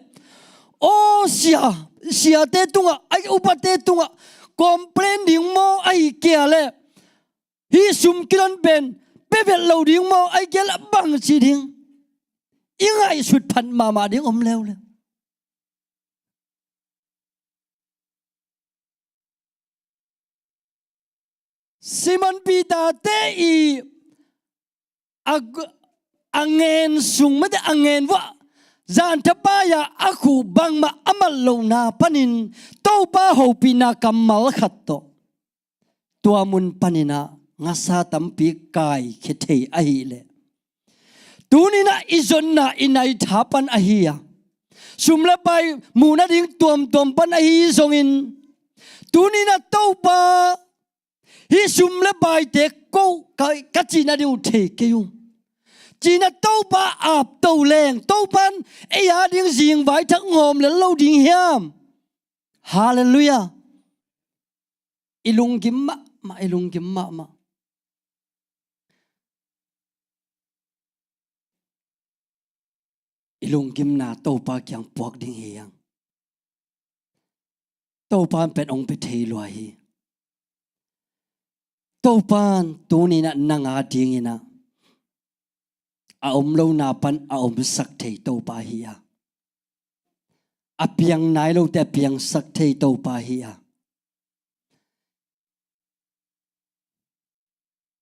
aw, sia, siate tungah, ai, upate tungah complain ding maw, ahih kei leh hih sum kilon pen pia vet lo ding maw, ahih kei leh bang ci ding, i ngaihsut phat mahmah ding om leuleu. Simon Peter te i a, a ngen sung mate a ngen vua, zan thapai-a a khuh bangmah a mat lohna panin Topa hopihna kammal khat tawh tua mun panin ah ngasa tampi kaikhia thei ahih leh, tuni in ah i zonna i naitha pan ahi a, sum le pai muh nading tuamtuam pan ahi zongin, tuni in ah Topa, hih sum le paite ko ka, ka cih nading uh thei kei ung, ci-in ah Topa apto leng, Topa'n ei ading zingvai thak ngawm lel lo ding hiam? Halleluiah. I lunggim mahmah, i lunggim mahmah. I lunggimna Topa kiang puak ding hi hang. Topa'n pen hong pia thei lua hi. Topa'n tuni in ah nang adingin ah a om lona pan a omsak thei Topa hi a, a piang nai lote a piangsak thei Topa hi a,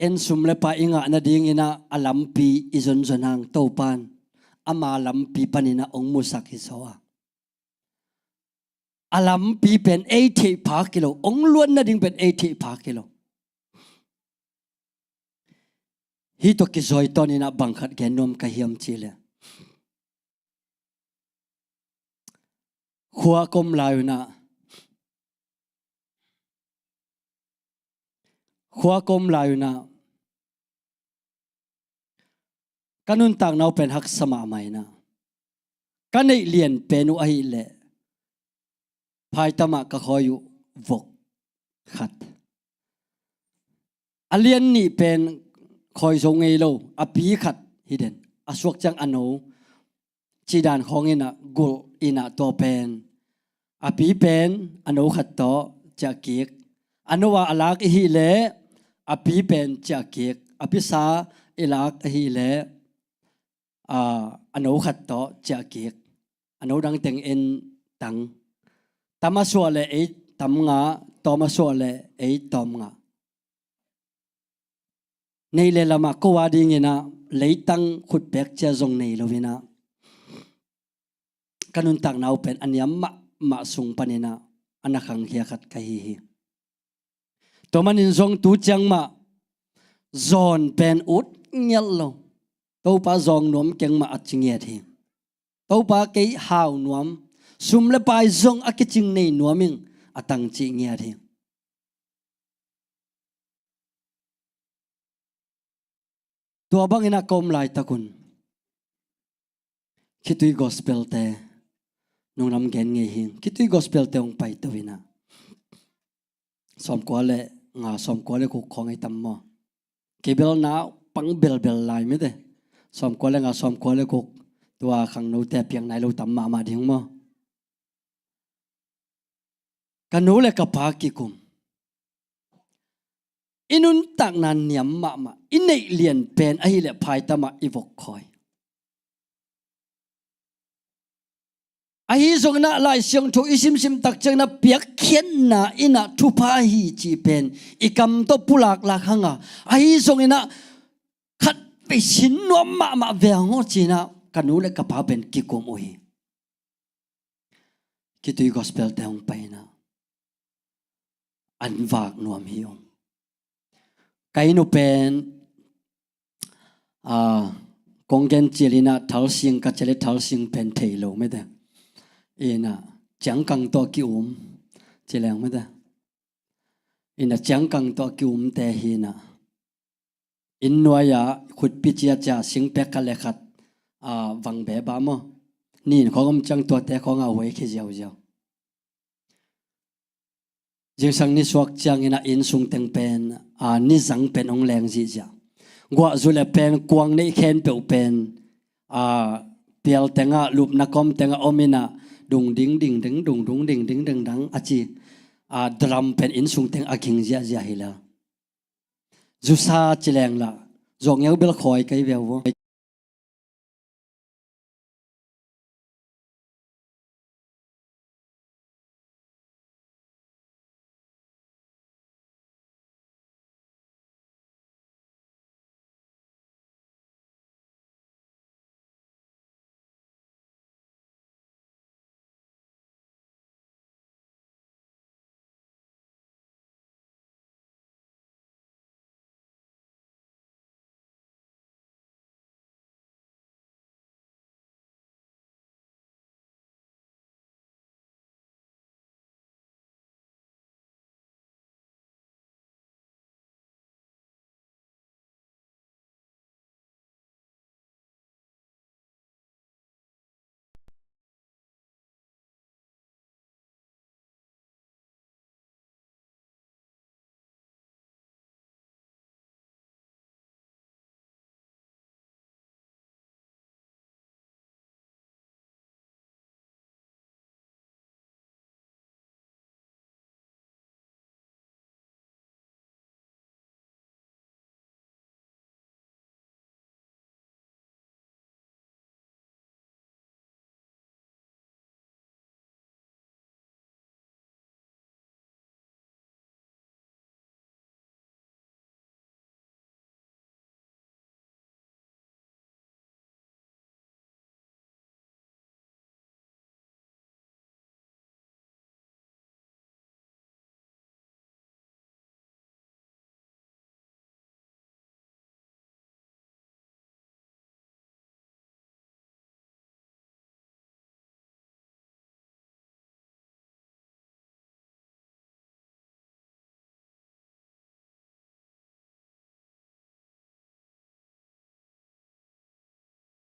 en sum le pai i ngah nadingin ah a lampi i zonzon hang Topa'n ama lampi panin ah hong musak hi zaw a, a lampi pen ei theih phak hi lo, hong luan nading pen ei theih phak hi lo. Hih tawh kizawi tawnin ah bang khat gen nuam ka hiam cih leh, khua ka om lai un ah, khua ka om lai un ah ka nuntakna uh pen haksa mahmah in ah, ka neih lian pen uh ahih leh phaitamah ka khawi uh vok khat. A lian nih pen khawi zo ngei lo, a pi khat hi den. A suak ciang a no cih dan khawng in ah gulh in ah tua pen a pi pen a no khat tawh ciah kik. A no a a lak i hih leh a pi pen ciah kik. A pisa i lak i hih leh a, a no khat tawh ciah kik. A no dang teng en tang. Tam a suah leh ei tam ngah, tawm a suah leh ei tawm ngah. Neih le lamah ko a dingin ah leitang khutpek cia zong nei lo in ah ka nuntakna uh pen a niam mahmah sung panin ah a na khangkhia khat ka hi hi. Tua manin zong tu ciang mah zawn pen ut ngiat lo. Topa zawng nuam keng mah a ci ngiat hi. Topa kei hau nuam, sum le pai zong a kicing nei nuam ing a tang cih ngiat hi. Tua bangin a ka om laitak un khitui gospel-te nunglam gen ngei hi. Khitui gospel-te hong paito in ah sawmkua le nga, sawmkua le guk khawng ei tam maw? Kibelna pang belbel lai mite. Sawmkua le nga, sawmkua le guk, tua khangnote piang nai lo tam mahmah ding maw? Ka nu le ka pa kikum. I nuntakna niam mahmah, i neih lian pen ahih leh phaitamah i vok khawi. Ahi zongin ah Lai Siangtho i simsim tak ciangin ah piakkhiatna in ah thupha hi cih pen i kam tawh pulaklak hang a, ahi zongin ah khatvei sin nuam mahmah ve hang aw ci-in ah ka nu le ka pa pen kikum uh hi. Khitui gospel-te hong pai in ah an vak nuam hi ung. Ka inn uh pen, a, kong gen cil in ah thalsing ka ci leh thalsing pen thei lo mite. In ah ciangkang tawh ki-um ci leng mite. In ah ciangkang tawh ki-umte hi in ah inn nuai-ah khutpi ciacia singpek khat le khat, a, vang beba maw? Nin khawng om ciang tuate khawng a huai khi ziauziau. Zingsang nisuak ciangin ah inn sung teng pen, a, nizang pen hong leng zihziah. Guahzu le pen kuang neih khempeuh pen, a, pial tengah lupna kawm tengah om in ah dung ding ding ding, dung dung ding ding ding dang a ci, a, drum pen inn sung teng a ging ziahziah hi lel. Zusa ci leng lah zawhngeu bel khawi kei ve uh.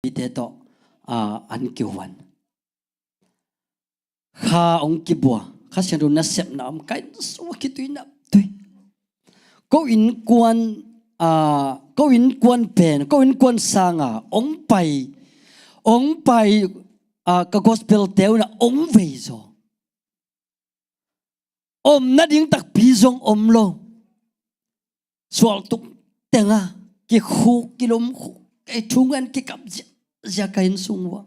Mite tawh, a, an kihuan. Kha hong kibua, Kha Siangtho nasepna om, ka inn sung khitui naptui. Ko innkuan, ah, ko innkuan pen, ko innkuan sanga ong pai, ong pai, ah, ka gospel te un ah ong vei zaw. Om nading takpi zong om lo. Sual tuk tenga kikhuk, kilom khuk, kei thungen kikap ziahziah ka inn sung ua.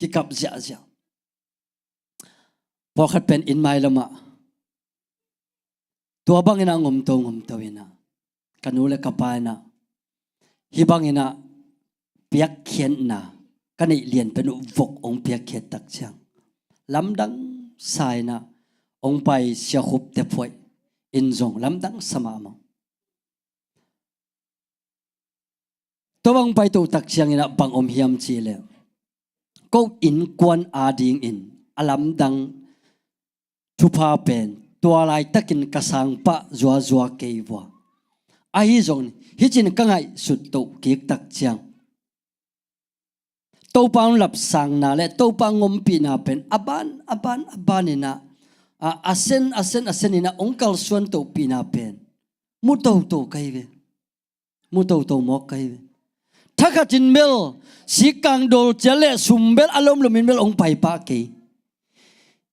Kikap ziahziah. Pawlkhat pen inn mai lamah tua bangin ah ngomto ngomto in ah, ka nu le ka pa in ah, hih bangin ah piakkhiatna ka neih lianpen uh vok ong piakkhiat tak ciang, lamdang sa in ah ong pai, Sia Khup te phuaih in zong lamdang sa mahmah. Tua bang paito tak ciangin ah bang om hiam cih leh, ko innkuan adingin a lamdang thupha pen tua laitakin ka sangpah zuazua kei vua. Ahi zongin hih cin ka ngaihsut toh kik tak ciang, Topa hong lapsangna le Topa hong ompihna pen a ban, a ban, a ban in ah, a, a sen, a sen, a sen in ah hong kalsuan tohpihna pen mu toto ka hi ve. Mu toto mawk ka hi ve. Thakhat in bel sikkang dawlcian le sum bel a lomlom in bel hong pai pah kei.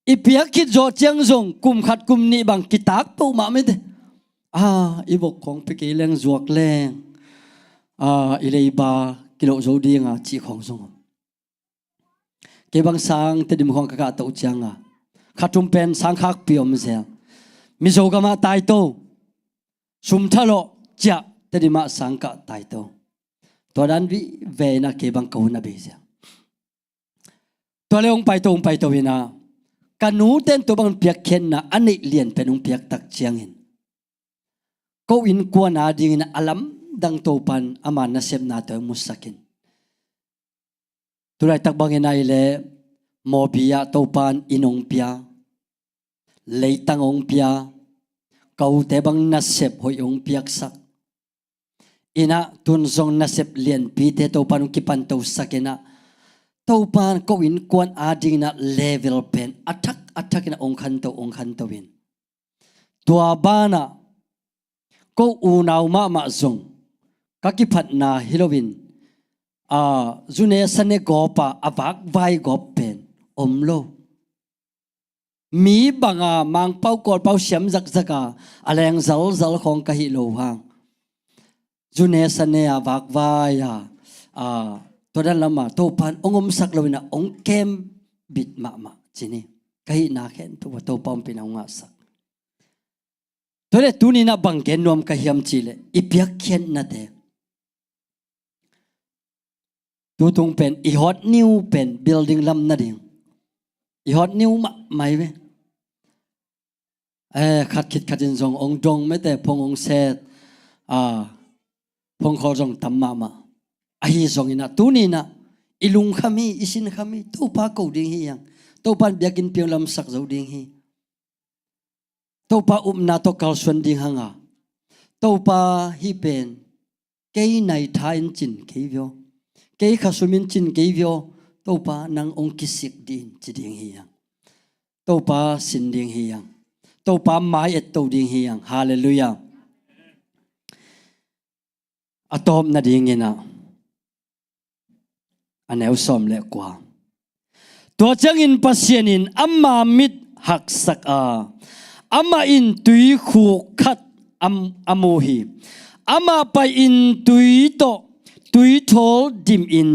I piak khit zawh ciang zong kum khat kum nih bang kitak peuhmah mite. A, i vok khawng pia kei leng, zuak leng, a, i leiba kiloh zo ding a cih khawng zong om. Kei bang sang Tedim khawng ka kah toh ciang a, kha thum pen sang khakpi om zel. Mizo gamah taito, sum thalawh ciah, Tedim ah sang kah taito. Tua dan vive in ah kei bang ka hun a bei zel. Tua le hong paito, hong paito in ah, ka nu ten tua bang piakkhiatna a neih lianpen hong piak tak ciangin, ko innkuan adingin a lamdang Topa in ama nasepna tawh musak in. Tulaitak bangin ah i leh, mawbi ah Topa in inn hong pia, leitang hong pia, ka ute bang nasep hoih hong piaksak. In ah tun zong nasep lianpite Topa in hong kipantosak in ah, Topa in ko innkuan adingin ah level pen a thak a thak in ah hong khanto, hong khanto in. Tua banah ko unau mahmah zong ka kiphatna hi loin, a, zune sane gawp a, a vakvai gawp pen om lo. Mi banga Mangpau Kawlpau siam zakzak a, a leng zalzal khawng ka hih lo hang, zune sane a vakvai a, a, tua dan lama Topa in hong omsak loin ah hong kem bit mahmah ci ni. Ka hihna khempeuh ah Topa ompihna hong ngahsak. Tua le tuni in ah bang gen nuam ka hiam cih leh, i piakkhiatnate, tutung pen i hot new pen building lam nading, i hot new mahmah hi ve. Eh, khat khit khat in zong hong dong mete, phong hong set, a, phong khawl zong tam mahmah. Ahi zongin ah tuni in ah i lungkham hi, i sinkham hi, Topa ko ding hi hang. Topa in biakinn piang lamsak zo ding hi. Topa upna tawh kalsuan ding hang a, Topa, hih pen kei naitha in cin kei vio, kei khasum in cin kei vio, Topa nang hong kisik dih in ci ding hi hang. Topa sin ding hi hang. Topa mai etto ding hi hang. Halleluiah. A tawp nadingin ah, a neu sawm le kua. Tua ciangin Pasian in ama mit haksak a, amah in tuikhuk khat a, a mu hi. Amah pai-in tui tawh tuithawl dimin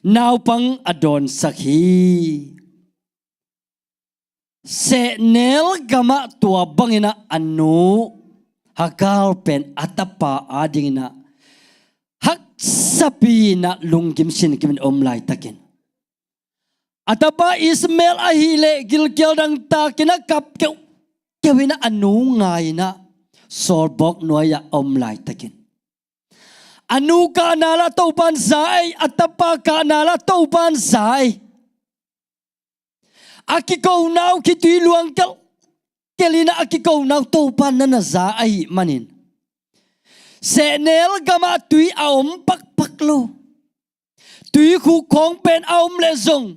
naupang a dawnsak hi. Sehnel gamah tua bangin ah a nu Hagar pen a tapa adingin ah haksapi in ah lunggim singimin om laitakin, a tapa Ishmael ahih leh gilkial dangtakin ah kap keuhkeuh in ah a nu ngai in ah sawlbawk nuai-ah a om laitakin, a nu kahna lah Topa in za ei, a tapa kahna lah Topa in za ei. A kikonau khitui luang kelkel in ah a kikonau Topa in na na za ahih manin, sehnel gamah tui a om pakpak lo. Tuikhuk khawng pen a om leh zong,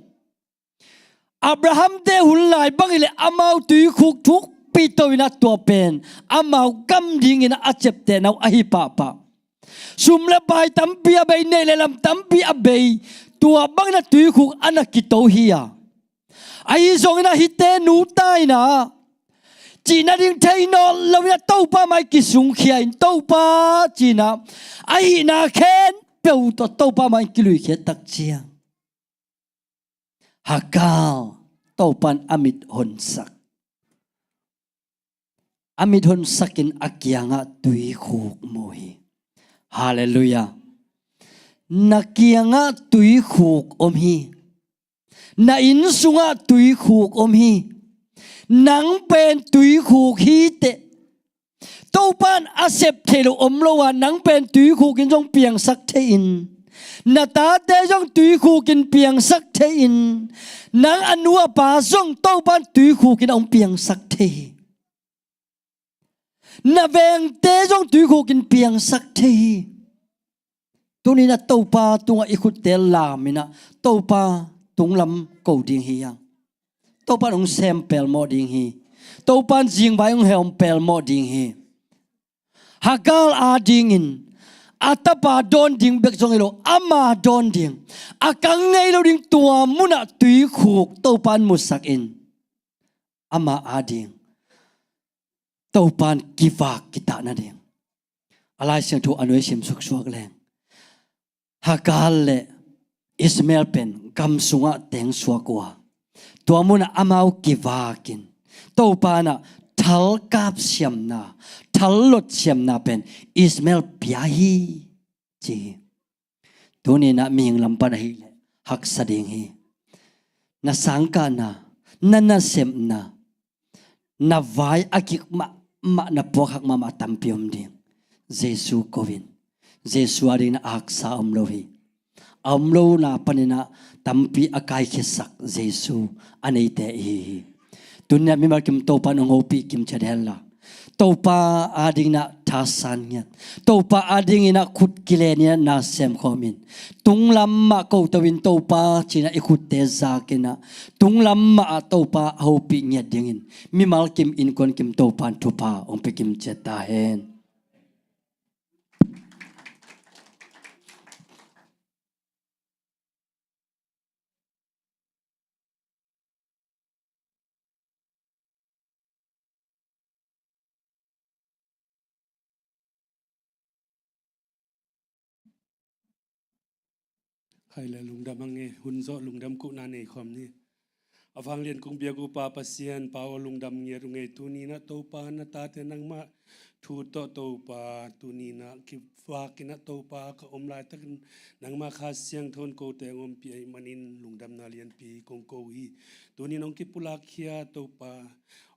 Abraham te hun lai bang hileh amau tuikhuk thukpi to in ah tua pen amau gam dingin ah a ciaptehna uh ahi pahpah. Sum le pai tampi a bei, neih le lam tampi a bei, tua bangin ah tuikhuk a na kito hi a. Ahi zongin ah hihte nu ta in ah, cihna ding thei nawn lo in ah Topa mai kisungkhia in, Topa ci in ah, a hihna khempeuh tawh Topa mai kiluikhia tak ciang, Hagar, Topa in a mit honsak. A mit honsak in a kiangah tuikhuk mu hi. Halleluiah. Na kiangah tuikhuk om hi. Na inn sungah tuikhuk om hi. Nang pen tuikhuk hi teh. Topa in a sep theih loh om lo a, nang pen tuikhuk in zong piangsak thei in, na tate zong tuikhuk in piangsak thei in, nang a nu a pa zong Topa in tuikhuk in a hong piangsak thei hi. Na vengte zong tuikhuk in piangsak thei hi. Tuni in ah Topa tungah i khutte lam in ah Topa tunglam ko ding hi hang. Topa in hong sem pelmawh ding hi. Topa in zingvai hong hehawm pelmawh ding hi. Hagar adingin a tapa dawn ding bek zong hi lo, ama dawn ding, a kang ngei lo ding tua munah tuikhuk Topa in musak in, ama ading Topa in kivak kitah nading. A Lai Siangtho a nuai sim suksuak leng, Hagar le Ishmael pen gam sungah teng suak uh a, tua munah amau kivakin Topa in ah thalkap siamna, thallot siamna pen Ishmael pia hi, ci hi. Tuni in ah mihing lam pan ahih leh haksa ding hi. Na sangkahna, na nasepna, na vai a kik mahmah, na puakhak mahmah tampi om ding. Jesu ko in, Jesu adingin ah haksa a om lo hi. A om lona panin ah tampi a kaikhiasak Jesu a neite i hi hi. Tuni in ah mimal kim Topa in hong hopih kim ciat hen la, Topa adingin ah thasan ngiat, Topa adingin ah khut kilen in ah na semkhawm in, tunglam mah koto in Topa ci in ah i khutte zak in ah, tunglam mah ah Topa a hopih ngiat dingin mimal kim, innkuan kim Topa in thupha hong pia kim ciat ta hen. Khai le lungdam ang e, hun zawh lungdam kohna nei khawm ni. A vanglian kong biak uh Pa Pasian, Pa aw lungdam ngiat uh ngei. Tuni in ah Topa na tate nangmah thu tawh Topa, tuni in ah kivak in ah Topa ka om laitakin nangmah Kha Siangtho in kote hong ompih ahih manin lungdamna lianpi kong ko hi. Tuni in hong kipulak khia Topa,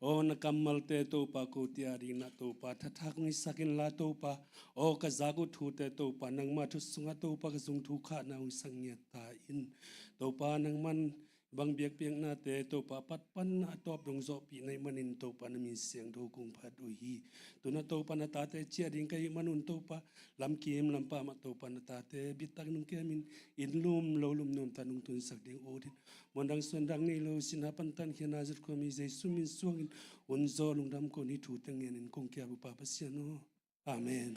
aw na kammalte Topa kote adingin ah Topa thathak hong hisak inla Topa, aw ka zak uh thute Topa nangmah thu sungah Topa ka zung thukhahna hong hisak ngiat ta in. Topa nangman bang biakpiaknate Topa patpan a tawp dong zawhpih na hih manin Topa na min siangtho kong phat uh hi. Tu in ah Topa na tate ciah ding ka hih manun Topa lamkim lampa mah Topa na tate biatak nung kiamin inn lum lo lum nuamta nung tunsak ding ut in, muandang suandang nei lo sinna pantan khiana zat khuami Jesu min suangin hun zawh lungdam kohna thu teng ngenin kong kiap uh Pa Pasian aw. Amen.